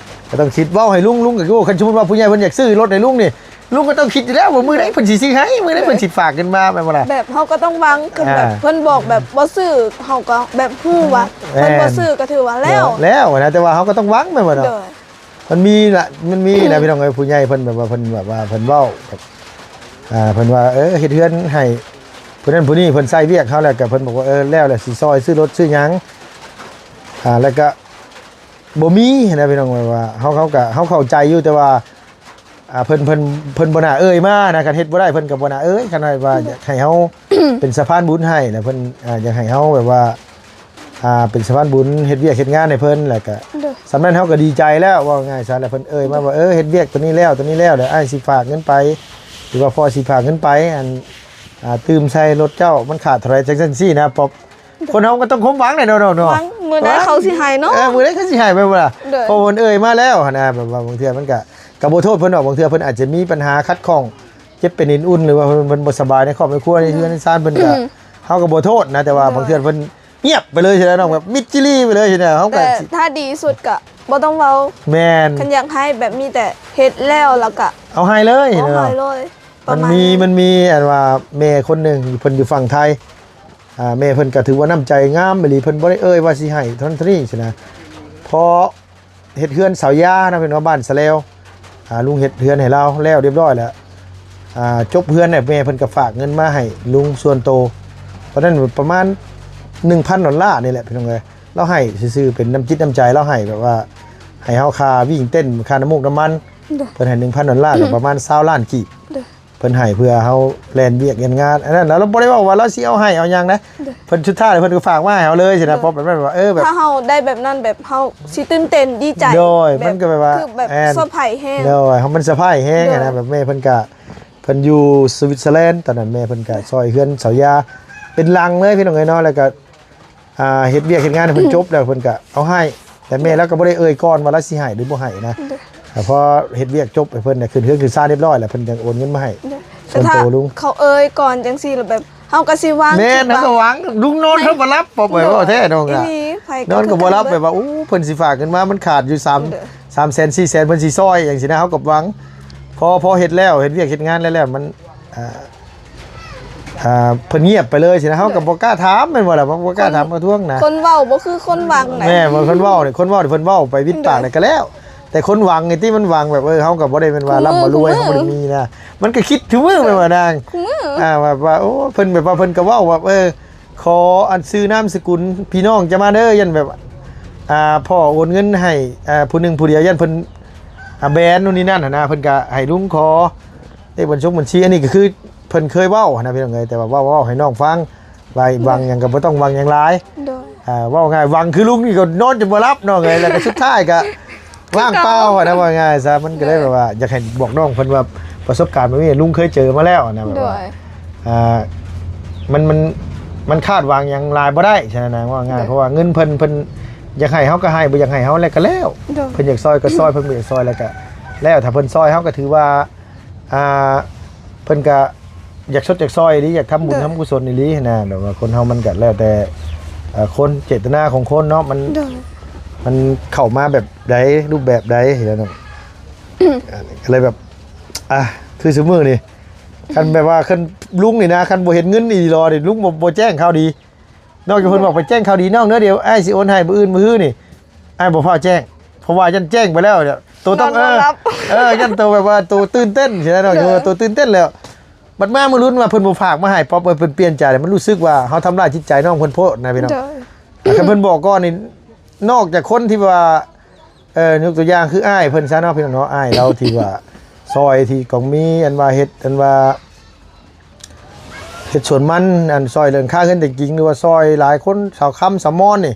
ກະຕ້ອງຄິດ ເວົ້າໃຫ້ລຸງ ລຸງກະ ໂອ້ ຄັນສົມມຸດວ່າຜູ້ໃຫຍ່ເພິ່ນຢາກຊື້ລົດໃຫ້ລຸງນີ້ ລຸງກະຕ້ອງຄິດຢູ່ແລ້ວວ່າມື້ໃດເພິ່ນຊິຊື້ໃຫ້ ມື້ໃດເພິ່ນຊິຝາກເງິນມາ ແມ່ນບໍ່ລະ? ແບບເຮົາກະຕ້ອງຫວັງ ຄັນແບບ ອ່າ ເພິ່ນບອກແບບບໍ່ຊື້ ເຮົາກະແບບຮູ້ວ່າ ແມ່ນ ເພິ່ນບໍ່ຊື້ກະຖືວ່າແລ້ວ ແລ້ວນະ ແຕ່ວ່າເຮົາກະຕ້ອງຫວັງແມ່ນບໍ່ເນາະ? ໂດຍ ມັນມີລະ ມັນມີລະ ອືມ ພີ່ນ້ອງເອີຍ ຜູ້ໃຫຍ່ເພິ່ນແບບວ່າ ເພິ່ນແບບວ່າ ເພິ່ນເວົ້າ ອ່າ ເພິ່ນວ່າ ເອີ ເຮັດເຮືອນໃຫ້ຜູ້ນັ້ນຜູ້ນີ້ ເພິ່ນໃສ່ວຽກເຮົາແລ້ວກະ ເພິ່ນບອກວ່າ ເອີ ແລ້ວແຫຼະ ຊິຊ່ອຍຊື້ລົດຊື້ຫຍັງ ອ່າ ແລ້ວກະບໍ່ມີຫັ້ນນະ ພີ່ນ້ອງເອີຍ ວ່າເຮົາ ເຮົາກະ ເຮົາເຂົ້າໃຈຢູ່ ແຕ່ວ່າ ອ່າ ເພິ່ນ ເພິ່ນ ເພິ່ນບໍ່ໜ້າເອີ່ຍມານະ ຄັນເຮັດບໍ່ໄດ້ເພິ່ນກະບໍ່ໜ້າເອີ່ຍ ຄັນວ່າ ໂດຍ ຢາກໃຫ້ເຮົາເປັນສະພານບຸນໃຫ້ນະ ເພິ່ນ ອ່າ ຢາກໃຫ້ເຮົາແບບວ່າ ອ່າ ເປັນສະພານບຸນ ເຮັດວຽກເຮັດງານໃຫ້ເພິ່ນ ແລ້ວກະ ໂດຍ ສ່ຳນັ້ນເຮົາກະດີໃຈແລ້ວ ເວົ້າງ່າຍຊະ ແລ້ວເພິ່ນເອີ່ຍມາວ່າ ໂດຍ ເອີ ເຮັດວຽກໂຕນີ້ແລ້ວ ໂຕນີ້ແລ້ວ ແລ້ວອ້າຍຊິຝາກເງິນໄປ ຫຼືວ່າພໍ່ຊິຝາກເງິນໄປ ອັນ ອ່າ ຕື່ມໃສ່ລົດເຈົ້າ ມັນຂາດເທົ່າໃດ ຈັ່ງຊັ້ນຊີ້ນະ ເພາະ ຄົນເຮົາກະຕ້ອງຄວາມຫວັງແຫຼະເນາະ ເນາະ ຫວັງ ມື້ໃດເຂົາຊິໃຫ້ເນາະ ເອີ ມື້ໃດເຂົາຊິໃຫ້ ແມ່ນບໍ່ລະ? ໂດຍ ເພາະເພິ່ນເອີ່ຍມາແລ້ວຫັ້ນນະ ແບບວ່າບາງເທື່ອມັນກະ ກະບໍ່ໂທດເພິ່ນດອກ ບາງເທື່ອເພິ່ນອາດຈະມີບັນຫາຂັດຂ້ອງ ເຈັບເປັນເອັນອຸ່ນ ຫຼືວ່າເພິ່ນ ເພິ່ນບໍ່ສະບາຍໃນຄອບໃນຄົວ ໃນເຮືອນໃນຊານເພິ່ນກະ ໂດຍ ເຮົາກະບໍ່ໂທດນະ ແຕ່ວ່າ ໂດຍ ບາງເທື່ອເພິ່ນງຽບໄປເລີຍຊີ້ນະ ໂດຍ ເນາະ ແບບມິດຈີລີໄປເລີຍຊີ້ນະ ເຮົາກະ ແຕ່ຖ້າດີສຸດກະບໍ່ຕ້ອງເວົ້າ ແມ່ນ ຄັນຢາກໃຫ້ແບບມີແຕ່ເຮັດແລ້ວ ແລ້ວກະເອົາໃຫ້ເລີຍ ເອົາໃຫ້ເລີຍ ປະມານນັ້ນ ມັນມີ ມັນມີອັນວ່າແມ່ຄົນໜຶ່ງ ເພິ່ນຢູ່ຝັ່ງໄທ ອ່າ ແມ່ເພິ່ນກະຖືວ່ານ້ຳໃຈງາມອີ່ຫຼີ ເພິ່ນບໍ່ໄດ້ເອີ່ຍວ່າຊິໃຫ້ເທົ່ານັ້ນເທົ່ານີ້ຊີ້ນະ ເພາະເຮັດເຮືອນເສົາຢານະ ເພິ່ນວ່າບ້ານສະແລວ ອ່າ ລຸງເຮັດເຮືອນໃຫ້ລາວແລ້ວຮຽບຮ້ອຍແລ້ວ ອ່າ ຈົບເຮືອນແລ້ວ ແມ່ເພິ່ນກະຝາກເງິນມາໃຫ້ລຸງສ່ວນໂຕ ຕອນນັ້ນປະມານໜຶ່ງພັນດອນລານີ້ແຫຼະ ພີ່ນ້ອງເອີຍ ລາວໃຫ້ຊື່ໆ ເປັນນ້ຳຈິດນ້ຳໃຈ ລາວໃຫ້ແບບວ່າ ໃຫ້ເຮົາຄ່າວິ່ງເຕັ້ນ ຄ່ານ້ຳມູກນ້ຳມັນ ໂດຍ ເພິ່ນໃຫ້ໜຶ່ງພັນດອນລາ ກະປະມານຊາວລ້ານກີບ ໂດຍ ເພິ່ນໃຫ້ເພື່ອເຮົາແລ່ນວຽກແລ່ນງານ ອັນນັ້ນລະ ລາວບໍ່ໄດ້ເວົ້າວ່າລາວຊິເອົາໃຫ້ເອົາຫຍັງນະ ໂດຍ ເພິ່ນ ສຸດທ້າຍເພິ່ນກະຝາກມາໃຫ້ເຮົາເລີຍຊີ້ນະ ໂດຍ ເພາະແບບນັ້ນວ່າ ເອີ ແບບ ຖ້າເຮົາໄດ້ແບບນັ້ນ ແບບເຮົາຊິຕື່ນເຕັ້ນດີໃຈ ໂດຍ ແບບ ມັນກະແບບວ່າ ຄືແບບ ແມ່ນ ເຊີໄພຣແຮງ ໂດຍ ເຮົາມັນເຊີໄພຣແຮງຫັ້ນນະ ໂດຍ ແບບແມ່ເພິ່ນກະ ເພິ່ນຢູ່ສະວິດເຊີແລນ ຕອນນັ້ນແມ່ເພິ່ນກະ ໂດຍ ຊ່ອຍເຮືອນເສົາຢາ ເປັນຫຼັງເລີຍພີ່ນ້ອງເອີຍເນາະ ແລ້ວກໍ ອ່າ ເຮັດວຽກເຮັດງານໃຫ້ເພິ່ນຈົບແລ້ວເພິ່ນກໍເອົາໃຫ້ ແຕ່ແມ່ລາວກໍບໍ່ໄດ້ເອີ່ຍກ່ອນວ່າລາວຊິໃຫ້ຫຼືບໍ່ໃຫ້ນະ ແຕ່ພໍເຮັດວຽກຈົບໃຫ້ເພິ່ນນະ ຂຶ້ນເຮືອນຂຶ້ນຊານຮຽບຮ້ອຍແລ້ວ ເພິ່ນຈັ່ງໂອນເງິນມາໃຫ້ ແຕ່ ສ່ວນ ຖ້າ ໂຕລຸງ ເຂົາເອີ່ຍກ່ອນຈັ່ງຊີ້ແລ້ວແບບ ເຮົາກໍຊິຫວັງ ແມ່ນ ເຮົາກໍຫວັງ ລຸງນອນເຮົາບໍ່ຫຼັບ ປອບໄວ້ເວົ້າແທ້ນ້ອງ ອີ່ຫຼີ ໃຜກໍ ນອນກໍບໍ່ຫຼັບ ຄືກັນ ແບບວ່າ ໂອ້ ເພິ່ນຊິຝາກເງິນມາ ມັນຂາດຢູ່ສາມ ໂດຍ ສາມແສນ ສີ່ແສນ ເພິ່ນຊິຊ່ອຍຫຍັງຊີ້ນະ ເຮົາກໍຫວັງ ພໍ ພໍເຮັດແລ້ວ ເຮັດວຽກເຮັດງານແລ້ວ ແລ້ວມັນ ອ່າ ອ່າ ເພິ່ນງຽບໄປເລີຍຊີ້ນະ ເຮົາກໍ ໂດຍ ບໍ່ກ້າຖາມແມ່ນບໍ່ລະ ບໍ່ກ້າຖາມ ຄົນ ປະທ້ວງນະ ຄົນເວົ້າບໍ່ຄືຄົນຫວັງນະ ແມ່ນ ຄົນເວົ້ານີ້ ຄົນເວົ້ານີ້ເພິ່ນເວົ້າໄປວິດປາກ ໂດຍ ນັ້ນກໍແລ້ວ ແຕ່ຄົນຫວັງນີ້ຕິມັນຫວັງແບບ ເອີ ເຮົາກໍບໍ່ໄດ້ແມ່ນວ່າ ໂດຍ ລ່ຳບໍ່ລວຍ ເຮົາບໍ່ໄດ້ມີນະ ມັນກໍຄິດທຸກມື້ແມ່ນບໍ່ນາງ ອ່າ ແບບວ່າ ໂອ້ ເພິ່ນແບບວ່າ ເພິ່ນກໍເວົ້າແບບ ເອີ ຂໍອັນຊື່ນາມສະກຸນພີ່ນ້ອງຈະມາເດີ ຢ້ານແບບ ອ່າ ພໍ່ໂອນເງິນໃຫ້ ອ່າ ຜູ້ໜຶ່ງຜູ້ດຽວ ຢ້ານເພິ່ນ ອ່າ ແບນໂນ່ນນີ້ນັ້ນຫັ້ນນະ ເພິ່ນກໍໃຫ້ລຸງຂໍເລກບັນຊົງບັນຊີ ອັນນີ້ກໍຄືເພິ່ນເຄີຍເວົ້າຫັ້ນນະພີ່ນ້ອງເອີຍ ແຕ່ວ່າເວົ້າ ເວົ້າໃຫ້ນ້ອງຟັງ ວ່າຫວັງຫຍັງກໍບໍ່ຕ້ອງຫວັງຫຍັງຫຼາຍ ໂດຍ ອ່າ ເວົ້າງ່າຍຫວັງຄືລຸງນີ້ກໍນອນຈະບໍ່ຫຼັບນ້ອງເອີຍ ແລ້ວກໍສຸດທ້າຍກໍ ວ່າງເປົ່າຫັ້ນນະ ວ່າງ່າຍຊະ ມັນກໍເລີຍແບບວ່າ ຢາກໃຫ້ບອກນ້ອງເພິ່ນວ່າ ປະສົບການແບບນີ້ລຸງເຄີຍເຈີມາແລ້ວນະ ແບບວ່າ ໂດຍ ອ່າ ມັນ ມັນ ມັນຄາດຫວັງຫຍັງຫຼາຍບໍ່ໄດ້ຊັ້ນນະ ວ່າງ່າຍ ໂດຍ ເພາະວ່າເງິນເພິ່ນ ເພິ່ນຢາກໃຫ້ເຮົາກໍໃຫ້ ບໍ່ຢາກໃຫ້ເຮົາແລ້ວກໍແລ້ວ ໂດຍ ເພິ່ນຢາກຊ່ອຍກໍຊ່ອຍ ເພິ່ນບໍ່ຢາກຊ່ອຍແລ້ວກໍແລ້ວ ຖ້າເພິ່ນຊ່ອຍເຮົາກໍຖືວ່າ ອ່າ ເພິ່ນກະຢາກຊົດຢາກຊ່ອຍອີ່ຫຼີ ຢາກທຳບຸນ ໂດຍ ທຳກຸສົນອີ່ຫຼີຫັ້ນນະ ແບບວ່າຄົນເຮົາມັນກະແລ້ວແຕ່ ເອີ ຄົນ ເຈດຕະນາຂອງຄົນເນາະ ມັນ ໂດຍ ມັນເຂົ້າມາແບບໃດ ຮູບແບບໃດ ເຫັນແລ້ວເນາະ ກໍເລີຍແບບ ອ່າ ຄືຊຸມື້ນີ້ ຄັນແບບວ່າຄັນລຸງນີ້ນະ ຄັນບໍ່ເຫັນເງິນອີ່ຫຼໍນີ້ ລຸງບໍ່ ບໍ່ແຈ້ງຂ່າວດີ ນອກຈາກເພິ່ນບອກໄປແຈ້ງຂ່າວດີນ້ອງເດີ ດຽວອ້າຍຊິໂອນໃຫ້ມື້ອື່ນມື້ຮືນີ້ ອ້າຍບໍ່ຟ້າວແຈ້ງ ເພາະວ່າຢ້ານແຈ້ງໄປແລ້ວໂຕຕ້ອງ ນອນບໍ່ຫຼັບ ເອີ ຢ້ານໂຕແບບວ່າໂຕຕື່ນເຕັ້ນຊີ້ນະ ໂດຍ ໂຕຕື່ນເຕັ້ນແລ້ວ ບັດມາມື້ລຸ້ນວ່າເພິ່ນບໍ່ຝາກມາໃຫ້ ປັອບ ເອີ ເພິ່ນປ່ຽນໃຈ ມັນຮູ້ສຶກວ່າເຮົາທຳລາຍຈິດໃຈນ້ອງເພິ່ນໂພດນະພີ່ນ້ອງ ໂດຍ ຄັນເພິ່ນບອກກ່ອນນີ້ ນອກຈາກຄົນທີ່ວ່າ ເອີ ຍົກຕົວຢ່າງຄືອ້າຍເພິ່ນຊະເນາະ ພີ່ນ້ອງເນາະ ອ້າຍລາວທີ່ວ່າ ຊ່ອຍທີ່ກອງມີ ອັນວ່າເຮັດ ອັນວ່າ ເຮັດສວນມັນ ອັນຊ່ອຍເລື່ອງຄ່າເຮືອນແຕ່ງກິງ ຫຼືວ່າຊ່ອຍຫຼາຍຄົນ ສາວຄຳ ສາວມອນນີ້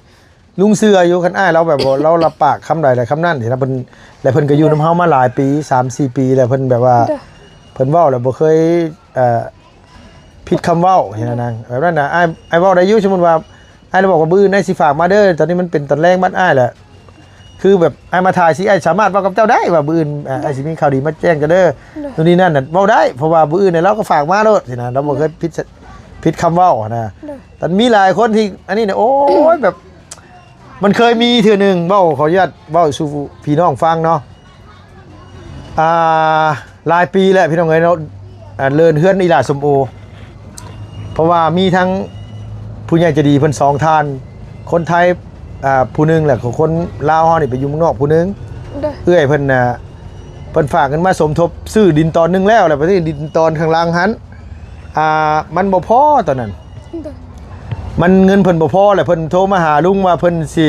ລຸງເຊື່ອຢູ່ ຄັນອ້າຍລາວແບບວ່າ ລາວຮັບປາກຄຳໃດແຫຼະຄຳນັ້ນ ເຫັນລະເພິ່ນ ແລະເພິ່ນກໍຢູ່ນຳເຮົາມາຫຼາຍປີ ສາມສີ່ປີແລ້ວ ເພິ່ນແບບວ່າ ໂດຍ ເພິ່ນເວົ້າແລ້ວບໍ່ເຄີຍ ເອີ ຜິດຄຳເວົ້າ ເຫັນນະນາງ ແບບນັ້ນນະ ອ້າຍ ອ້າຍເວົ້າໄດ້ຢູ່ ສົມມຸດວ່າ ອ້າຍລາວບອກວ່າມື້ອື່ນອ້າຍຊິຝາກມາເດີ ຕອນນີ້ມັນເປັນຕອນແລງບັດອ້າຍແຫຼະ ຄືແບບອ້າຍມາຖ່າຍຊິ ອ້າຍສາມາດເວົ້າກັບເຈົ້າໄດ້ວ່າມື້ອື່ນ ອ່າ ໂດຍ ອ້າຍຊິມີຂ່າວດີມາແຈ້ງເຈົ້າເດີ ໂດຍ ໂນ່ນນີ້ນັ້ນນະ ເວົ້າໄດ້ ເພາະວ່າມື້ອື່ນນະ ລາວກໍຝາກມາໂລດຊີ້ນະ ລາວບໍ່ເຄີຍ ໂດຍ ຜິດ ຜິດຄຳເວົ້າຫັ້ນນະ ໂດຍ ແຕ່ມີຫຼາຍຄົນທີ່ ອັນນີ້ນະ ໂອ້ຍ ແບບ ມັນເຄີຍມີເທື່ອໜຶ່ງ ເວົ້າ ຂໍອະນຸຍາດເວົ້າສູ່ພີ່ນ້ອງຟັງເນາະ ອ່າ ຫຼາຍປີແລ້ວພີ່ນ້ອງເອີຍເນາະ ອ່າ ເລີນເຮືອນອີ່ຫຼ້າສົມໂອ ເພາະວ່າມີທັງຜູ້ໃຫຍ່ໃຈດີເພິ່ນສອງທ່ານ ຄົນໄທ ອ່າ ຜູ້ໜຶ່ງ ແລ້ວກໍຄົນລາວເຮົານີ້ໄປຢູ່ເມືອງນອກຜູ້ໜຶ່ງ ໂດຍ ເອື້ອຍເພິ່ນນະ ເພິ່ນຝາກເງິນມາສົມທົບຊື້ດິນຕອນໜຶ່ງແລ້ວ ແລ້ວບັດນີ້ດິນຕອນຂ້າງຫຼັງຫັ້ນ ອ່າ ມັນບໍ່ພໍຕອນນັ້ນ ໂດຍ ມັນເງິນເພິ່ນບໍ່ພໍ ແລ້ວເພິ່ນໂທມາຫາລຸງວ່າເພິ່ນຊິ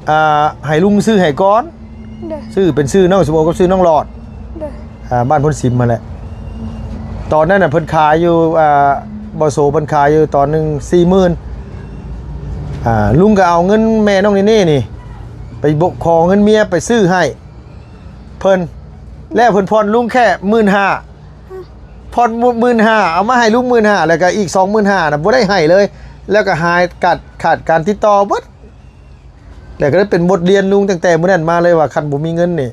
ອ່າ ໃຫ້ລຸງຊື້ໃຫ້ກ່ອນ ໂດຍ ຊື້ເປັນຊື່ນ້ອງສົມໂອກັບຊື່ນ້ອງຫຼອດ ໂດຍ ອ່າ ບ້ານໂພນສິມຫັ້ນແຫຼະ ຕອນນັ້ນນະເພິ່ນຂາຍຢູ່ ອ່າ ບໍ່ໂສ ເພິ່ນຂາຍຢູ່ຕອນໜຶ່ງສີ່ໝື່ນ ອ່າ ລຸງກໍເອົາເງິນແມ່ນ້ອງເນເນ່ນີ້ ໄປບໍ ຂໍເງິນເມຍໄປຊື້ໃຫ້ເພິ່ນ ແລ້ວເພິ່ນຜ່ອນລຸງແຄ່ໝື່ນຫ້າ ຜ່ອນໝື່ນຫ້າ ເອົາມາໃຫ້ລຸງໝື່ນຫ້າ ແລ້ວກໍອີກສອງໝື່ນຫ້ານະ ບໍ່ໄດ້ໃຫ້ເລີຍ ແລ້ວກໍຫາຍ ຂາດ ຂາດການຕິດຕໍ່ເບິດ ແລ້ວກໍເລີຍເປັນບົດຮຽນລຸງຕັ້ງແຕ່ມື້ນັ້ນມາເລີຍວ່າ ຄັນບໍ່ມີເງິນນີ້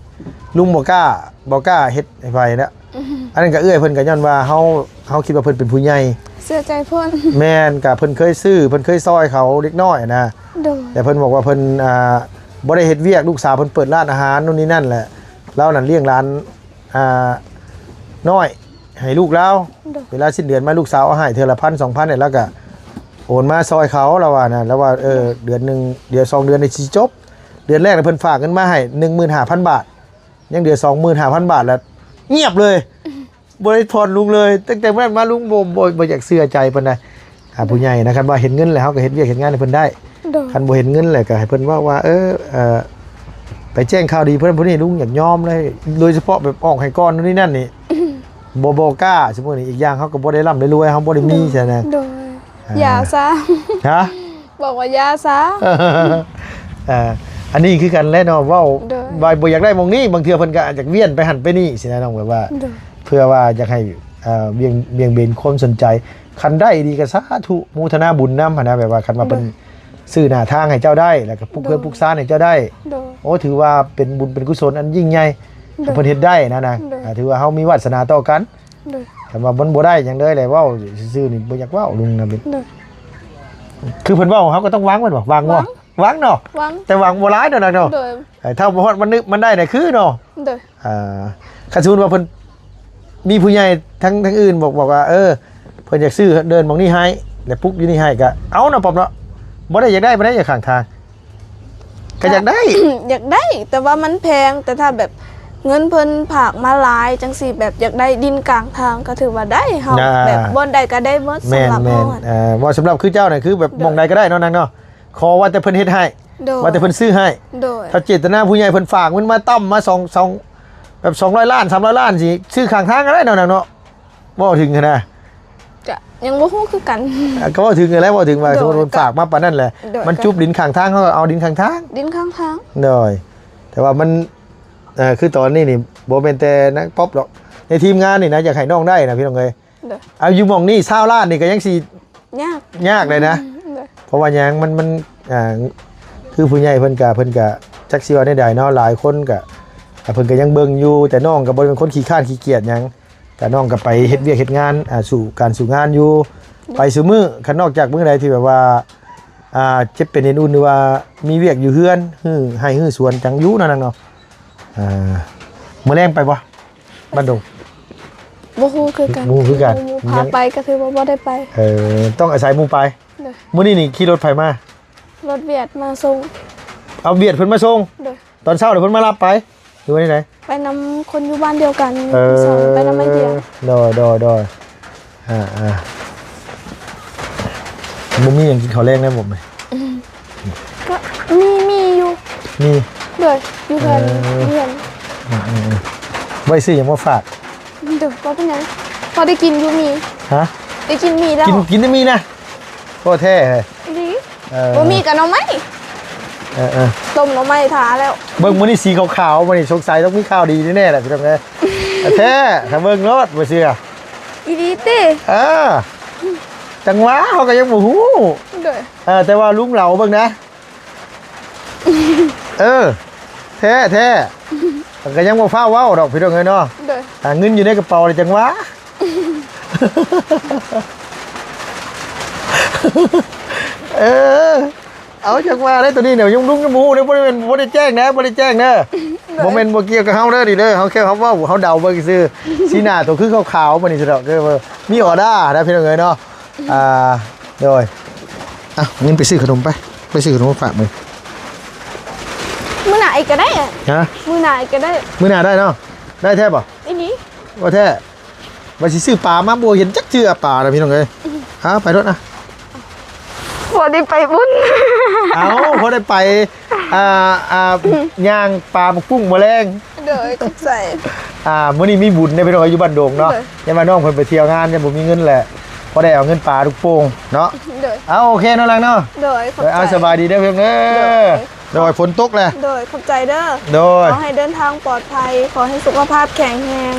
ລຸງບໍ່ກ້າ ບໍ່ກ້າເຮັດໃຫ້ໃຜແລ້ວ ອັນນັ້ນກໍເອື້ອຍເພິ່ນກໍຍ້ອນວ່າເຮົາ ເຮົາຄິດວ່າເພິ່ນເປັນຜູ້ໃຫຍ່ ເຊື່ອໃຈເພິ່ນ ແມ່ນ ກໍເພິ່ນເຄີຍຊື້ ເພິ່ນເຄີຍຊ່ອຍເຂົາເດັກນ້ອຍນະ ໂດຍ ແຕ່ເພິ່ນບອກວ່າເພິ່ນ ອ່າ ບໍ່ໄດ້ເຮັດວຽກ ລູກສາວເພິ່ນເປີດຮ້ານອາຫານໂນ່ນນີ້ນັ້ນແຫຼະ ລາວນັ້ນລ້ຽງຫຼານ ອ່າ ນ້ອຍໃຫ້ລູກລາວ ໂດຍ ເວລາສິ້ນເດືອນມາ ລູກສາວເອົາໃຫ້ເທື່ອລະພັນສອງພັນນີ້ ລາວກໍໂອນມາຊ່ອຍເຂົາ ລາວວ່ານະ ລາວວ່າ ເອີ ເດືອນໜຶ່ງ ດຽວສອງເດືອນນີ້ຊິຈົບ ເດືອນແລກນະເພິ່ນຝາກເງິນມາໃຫ້ໜຶ່ງໝື່ນຫ້າພັນບາດ ຍັງເຫຼືອສອງໝື່ນຫ້າພັນບາດ ແລ້ວງຽບເລີຍ ບໍ່ໄດ້ຜ່ອນລຸງເລີຍ ຕັ້ງແຕ່ມື້ນັ້ນມາລຸງບໍ່ ບໍ່ ບໍ່ຢາກເຊື່ອໃຈປານໃດ ອ່າ ຜູ້ໃຫຍ່ນະ ຄັນວ່າເຫັນເງິນແລ້ວ ເຮົາກໍເຮັດວຽກເຮັດງານໃຫ້ເພິ່ນໄດ້ ໂດຍ ຄັນບໍ່ເຫັນເງິນແລ້ວ ກໍໃຫ້ເພິ່ນເວົ້າວ່າ ເອີ ເອີ ໄປແຈ້ງຂ່າວດີເພິ່ນ ຜູ້ນີ້ລຸງຢາກຍອມເລີຍ ໂດຍສະເພາະແບບອອກໃຫ້ກ່ອນໂນ່ນນີ້ນັ້ນນີ້ ບໍ່ ບໍ່ກ້າ ສົມມຸດນີ້ ອີກຢ່າງເຮົາກໍບໍ່ໄດ້ລ່ຳໄດ້ລວຍ ເຮົາບໍ່ໄດ້ມີ ໂດຍ ຊັ້ນນະ ໂດຍ ອ່າ ຢ່າຊະ ຮະ? ບອກວ່າຢ່າຊະ ເອີ ອັນນີ້ຄືກັນແຫຼະເນາະ ເວົ້າ ໂດຍ ວ່າບໍ່ຢາກໄດ້ໝ່ອງນີ້ ບາງເທື່ອເພິ່ນກໍອາດຢາກວຽນໄປຫັ້ນໄປນີ້ຊີ້ນະນ້ອງ ແບບວ່າ ໂດຍ ເພື່ອວ່າຢາກໃຫ້ ເອີ ວຽງ ວຽງເບນຄວາມສົນໃຈ ຄັນໄດ້ອີ່ຫຼີກໍສາທຸໂມທະນາບຸນນຳຫັ້ນນະ ແບບວ່າຄັນວ່າເພິ່ນ ໂດຍ ຊື້ໜ້າທາງໃຫ້ເຈົ້າໄດ້ ແລ້ວກໍປຸກເຮືອນ ໂດຍ ປຸກຊານໃຫ້ເຈົ້າໄດ້ ໂດຍ ໂອ້ ຖືວ່າເປັນບຸນເປັນກຸສົນອັນຍິ່ງໃຫຍ່ ໂດຍ ເພິ່ນເຮັດໄດ້ນະນາງ ໂດຍ ອ່າ ຖືວ່າເຮົາມີວາສະໜາຕໍ່ກັນ ໂດຍ ຄັນວ່າມັນບໍ່ໄດ້ຫຍັງເລີຍແຫຼະ ເວົ້າຊື່ໆນີ້ບໍ່ຢາກເວົ້າລຸງນະເປັນ ໂດຍ ຄືເພິ່ນເວົ້າເຮົາກໍຕ້ອງຟັງແມ່ນບໍ່? ຟັງບໍ່? ຟັງ ຟັງເນາະ ຟັງ ແຕ່ຫວັງບໍ່ຫຼາຍເນາະນາງເນາະ ໂດຍ ເອີ ຖ້າບໍ່ຮອດວັນໜຶ່ງມັນໄດ້ນະຄືເນາະ ໂດຍ ອ່າ ຄັນສົມມຸດວ່າເພິ່ນມີຜູ້ໃຫຍ່ທາງ ທາງອື່ນບອກ ບອກວ່າ ເອີ ເພິ່ນຢາກຊື້ເດີ່ນໝ່ອງນີ້ໃຫ້ ແລ້ວປຸກຢູ່ນີ້ໃຫ້ ກໍເອົາເນາະ ປອບເນາະ ບໍ່ໄດ້ຢາກໄດ້ປານໃດ ຢາກຂ້າງທາງ ກໍຢາກໄດ້ ຢາກໄດ້ ແຕ່ວ່າມັນແພງ ແຕ່ຖ້າແບບເງິນເພິ່ນຝາກມາຫຼາຍຈັ່ງຊີ້ ແບບຢາກໄດ້ດິນກາງທາງ ກໍຖືວ່າໄດ້ ເຮົາ ອ່າ ແບບບ່ອນໃດກໍໄດ້ໝົດ ແມ່ນ ສຳລັບເຮົາ ແມ່ນ ເອີ ເວົ້າສຳລັບຄືເຈົ້ານະ ຄືແບບ ໂດຍ ໝ່ອງໃດກໍໄດ້ເນາະນາງເນາະ ຂໍວ່າແຕ່ເພິ່ນເຮັດໃຫ້ ໂດຍ ວ່າແຕ່ເພິ່ນຊື້ໃຫ້ ໂດຍ ຖ້າເຈດຕະນາຜູ້ໃຫຍ່ເພິ່ນຝາກເງິນມາຕ່ຳມາສອງ ສອງ ແບບສອງຮ້ອຍລ້ານ ສາມຮ້ອຍລ້ານ ຊິຊື້ຂ້າງທາງກໍໄດ້ເນາະນາງເນາະ ເວົ້າເຖິງຫັ້ນນະ ກະຍັງບໍ່ຮູ້ຄືກັນ ອ່າ ກໍເວົ້າເຖິງຫັ້ນແຫຼະ ເວົ້າເຖິງວ່າ ໂດຍ ສົມມຸດເພິ່ນຝາກມາປານນັ້ນແຫຼະ ໂດຍ ມັນຈູບດິນຂ້າງທາງ ເຮົາກໍເອົາດິນຂ້າງທາງ ດິນຂ້າງທາງ ໂດຍ ແຕ່ວ່າມັນ ເອີ ຄືຕອນນີ້ນີ້ ບໍ່ແມ່ນແຕ່ນາງປັອບດອກ ໃນທີມງານນີ້ນະ ຢາກໃຫ້ນ້ອງໄດ້ນະ ພີ່ນ້ອງເອີຍ ໂດຍ ເອົາຢູ່ໝ່ອງນີ້ຊາວລ້ານນີ້ກໍຍັງຊິ ຍາກ ຍາກເລີຍນະ ອືມ ໂດຍ ເພາະວ່າຫຍັງ ມັນ ມັນ ອ່າ ຄືຜູ້ໃຫຍ່ເພິ່ນກະ ເພິ່ນກະຈັກຊິວ່າແນວໃດເນາະ ຫຼາຍຄົນກະ ອ່າ ເພິ່ນກະຍັງເບິ່ງຢູ່ ແຕ່ນ້ອງກະບໍ່ແມ່ນຄົນຂີ້ຄ້ານຂີ້ກຽດຫຍັງ ກະນ້ອງກະໄປເຮັດວຽກເຮັດງານ ອ່າ ສູ້ການສູ້ງານຢູ່ ໂດຍ ໄປຊຸມື້ ຄັນນອກຈາກມື້ໃດທີ່ແບບວ່າ ອ່າ ເຈັບເປັນເອັນອຸ່ນ ຫຼືວ່າມີວຽກຢູ່ເຮືອນ ຮື້ໄຮ່ຮື້ສວນ ຈັ່ງຢູ່ເນາະນາງເນາະ ອ່າ ມື້ແລງໄປບໍ່? ບ້ານດົງ ບໍ່ຮູ້ຄືກັນ ບໍ່ຮູ້ຄືກັນ ບໍ່ມີໝູ່ພາໄປ ຍັງ ກໍຖືວ່າບໍ່ໄດ້ໄປ ເອີ ຕ້ອງອາໄສໝູ່ໄປ ໂດຍ ມື້ນີ້ນີ້ຂີ່ລົດໃຜມາ? ລົດວຽດມາສົ່ງ ເອົາວຽດເພິ່ນມາສົ່ງ ໂດຍ ຕອນເຊົ້າເພິ່ນມາຮັບໄປ ຫຼືວ່າແນວໃດ? ໄປນຳຄົນຢູ່ບ້ານດຽວກັນ ເອີ ໄປນຳໄອເດຍ ໂດຍ ໂດຍ ໂດຍ ອ່າ ອ່າ ບໍ່ມີຫຍັງກິນເຂົ້າແລງແລ້ວບໍ່? ອືມ ກໍມີ ມີຢູ່ ມີ ໂດຍ ຢູ່ເຮືອນ ເອີ ຢູ່ເຮືອນ ອືມ ອືມ ອືມ ບໍ່ໄດ້ຊື້ຫຍັງມາຝາກ ໂດຍ ບໍ່ເປັນຫຍັງ ພໍໄດ້ກິນຢູ່ໝີ່ ຮະ ໄດ້ກິນໝີ່ແລ້ວ ກິນ ກິນແຕ່ໝີ່ນະ ບໍ່ແທ້ ອີ່ຫຼີ ເອີ ບໍ່ມີກໍໜໍ່ໄມ້ ເອີ ເອີ ຕົ້ມໜໍ່ໄມ້ຖ້າແລ້ວ ເບິ່ງມື້ນີ້ສີຂາວໆ ມື້ນີ້ສົງໄສຕ້ອງມີຂ່າວດີແນ່ໆແຫຼະ ພີ່ນ້ອງເອີຍ ແທ້ ຖ້າເບິ່ງໂລດ ບໍ່ເຊື່ອ ອີ່ຫຼີຕິ ເອີ ຈັ່ງຫວະ ເຮົາກໍຍັງບໍ່ຮູ້ ໂດຍ ເອີ ແຕ່ວ່າລຸງເລົ່າເບິ່ງນະ ເອີ ແທ້ໆ ກໍຍັງບໍ່ຟ້າວເວົ້າດອກ ພີ່ນ້ອງເອີຍເນາະ ໂດຍ ອ່າ ເງິນຢູ່ໃນກະເປົາແລ້ວຈັ່ງຫວະ ເອີ ເອົາ ຈັກວ່າໄດ້ ໂຕນີ້ແນວຍຸງລຸງຍັງບໍ່ຮູ້ເດ້ ບໍ່ໄດ້ແມ່ນ ບໍ່ໄດ້ແຈ້ງນະ ບໍ່ໄດ້ແຈ້ງເດີ ໂດຍ ບໍ່ແມ່ນບໍ່ກ່ຽວກັບເຮົາເດີນີ້ເດີ ເຮົາແຄ່ເວົ້າ ເຮົາເດົາເບິ່ງຊື່ ສີໜ້າໂຕຄືຂາວໆ ມື້ນີ້ຊິດອກ ຄືວ່າມີອໍເດີນະ ພີ່ນ້ອງເອີຍເນາະ ອ່າ ໂດຍ ອ່ະ ເງິນໄປຊື້ຂະໜົມໄປ ໄປຊື້ຂະໜົມມາຝາກມື້ ມື້ໜ້າອີກກໍໄດ້ ຮະ ມື້ໜ້າອີກກໍໄດ້ ມື້ໜ້າໄດ້ເນາະ ໄດ້ແທ້ບໍ່? ອີ່ຫຼີ ບໍ່ແທ້ ວ່າຊິຊື້ປາມາ ບໍ່ເຫັນຈັກເທື່ອປານະ ພີ່ນ້ອງເອີຍ ຫາໄປໂລດນະ ບໍ່ໄດ້ໄປບຸນ ເອົ້າ ບໍ່ໄດ້ໄປ ອ່າ ອ່າ ຍ່າງປາໝາກປຸ້ງມື້ແລງ ໂດຍ ຂອບໃຈ ອ່າ ມື້ນີ້ມີບຸນເດ້ ພີ່ນ້ອງເອີຍ ຢູ່ບ້ານດົງເນາະ ໂດຍ ຢ້ານວ່ານ້ອງເພິ່ນໄປທ່ຽວງານ ຍັງບໍ່ມີເງິນແຫຼະ ພໍໄດ້ເອົາເງິນປາລູກໂປ່ງເນາະ ໂດຍ ເອົາ ໂອເຄເນາະ ນາງເນາະ ໂດຍ ຂອບໃຈ ເອົາ ສະບາຍດີເດີ ພີ່ນ້ອງເດີ ໂດຍ ໂດຍ ຝົນຕົກແຫຼະ ໂດຍ ຂອບໃຈເດີ ໂດຍ ຂໍໃຫ້ເດີນທາງປອດໄພ ຂໍໃຫ້ສຸຂະພາບແຂງແຮງ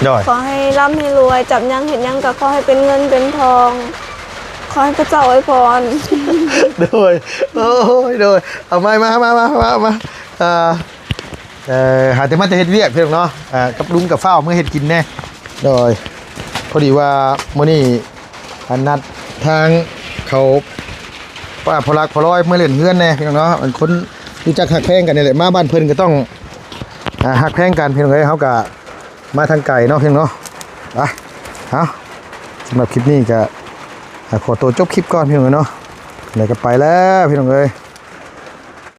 ໂດຍ ຂໍໃຫ້ລ່ຳໃຫ້ລວຍ ຈັບຫຍັງເຮັດຫຍັງກໍຂໍໃຫ້ເປັນເງິນເປັນທອງ ຂໍໃຫ້ພະເຈົ້າອວຍພອນ ໂດຍ ໂອ້ຍ ໂດຍ ເອົາ ມາ ມາ ມາ ມາ ມາ ອ່າ ເອີ ຫາແຕ່ມາແຕ່ເຮັດວຽກ ພີ່ນ້ອງເນາະ ອ່າ ກັບລຸງກັບຟ້າວເມືອເຮັດກິນແດ່ ໂດຍ ພໍດີວ່າມື້ນີ້ ອັນນັດທາງເຂົາ ອ່າ ພໍ່ລັກພໍ່ລອຍມາຫຼິ້ນເຮືອນແດ່ ພີ່ນ້ອງເນາະ ອັນຄົນຮູ້ຈັກຮັກແພງກັນນີ້ແຫຼະ ມາບ້ານເພິ່ນກໍຕ້ອງ ອ່າ ຮັກແພງກັນ ພີ່ນ້ອງເອີຍ ເຮົາກໍມາທາງໄກເນາະ ພີ່ນ້ອງເນາະ ອ່ະ ເອົາ ສຳລັບຄລິບນີ້ກໍ ອ່າ ຂໍໂຕຈົບຄລິບກ່ອນ ພີ່ນ້ອງເອີຍເນາະ ແລ້ວກໍໄປແລ້ວ ພີ່ນ້ອງເອີຍ.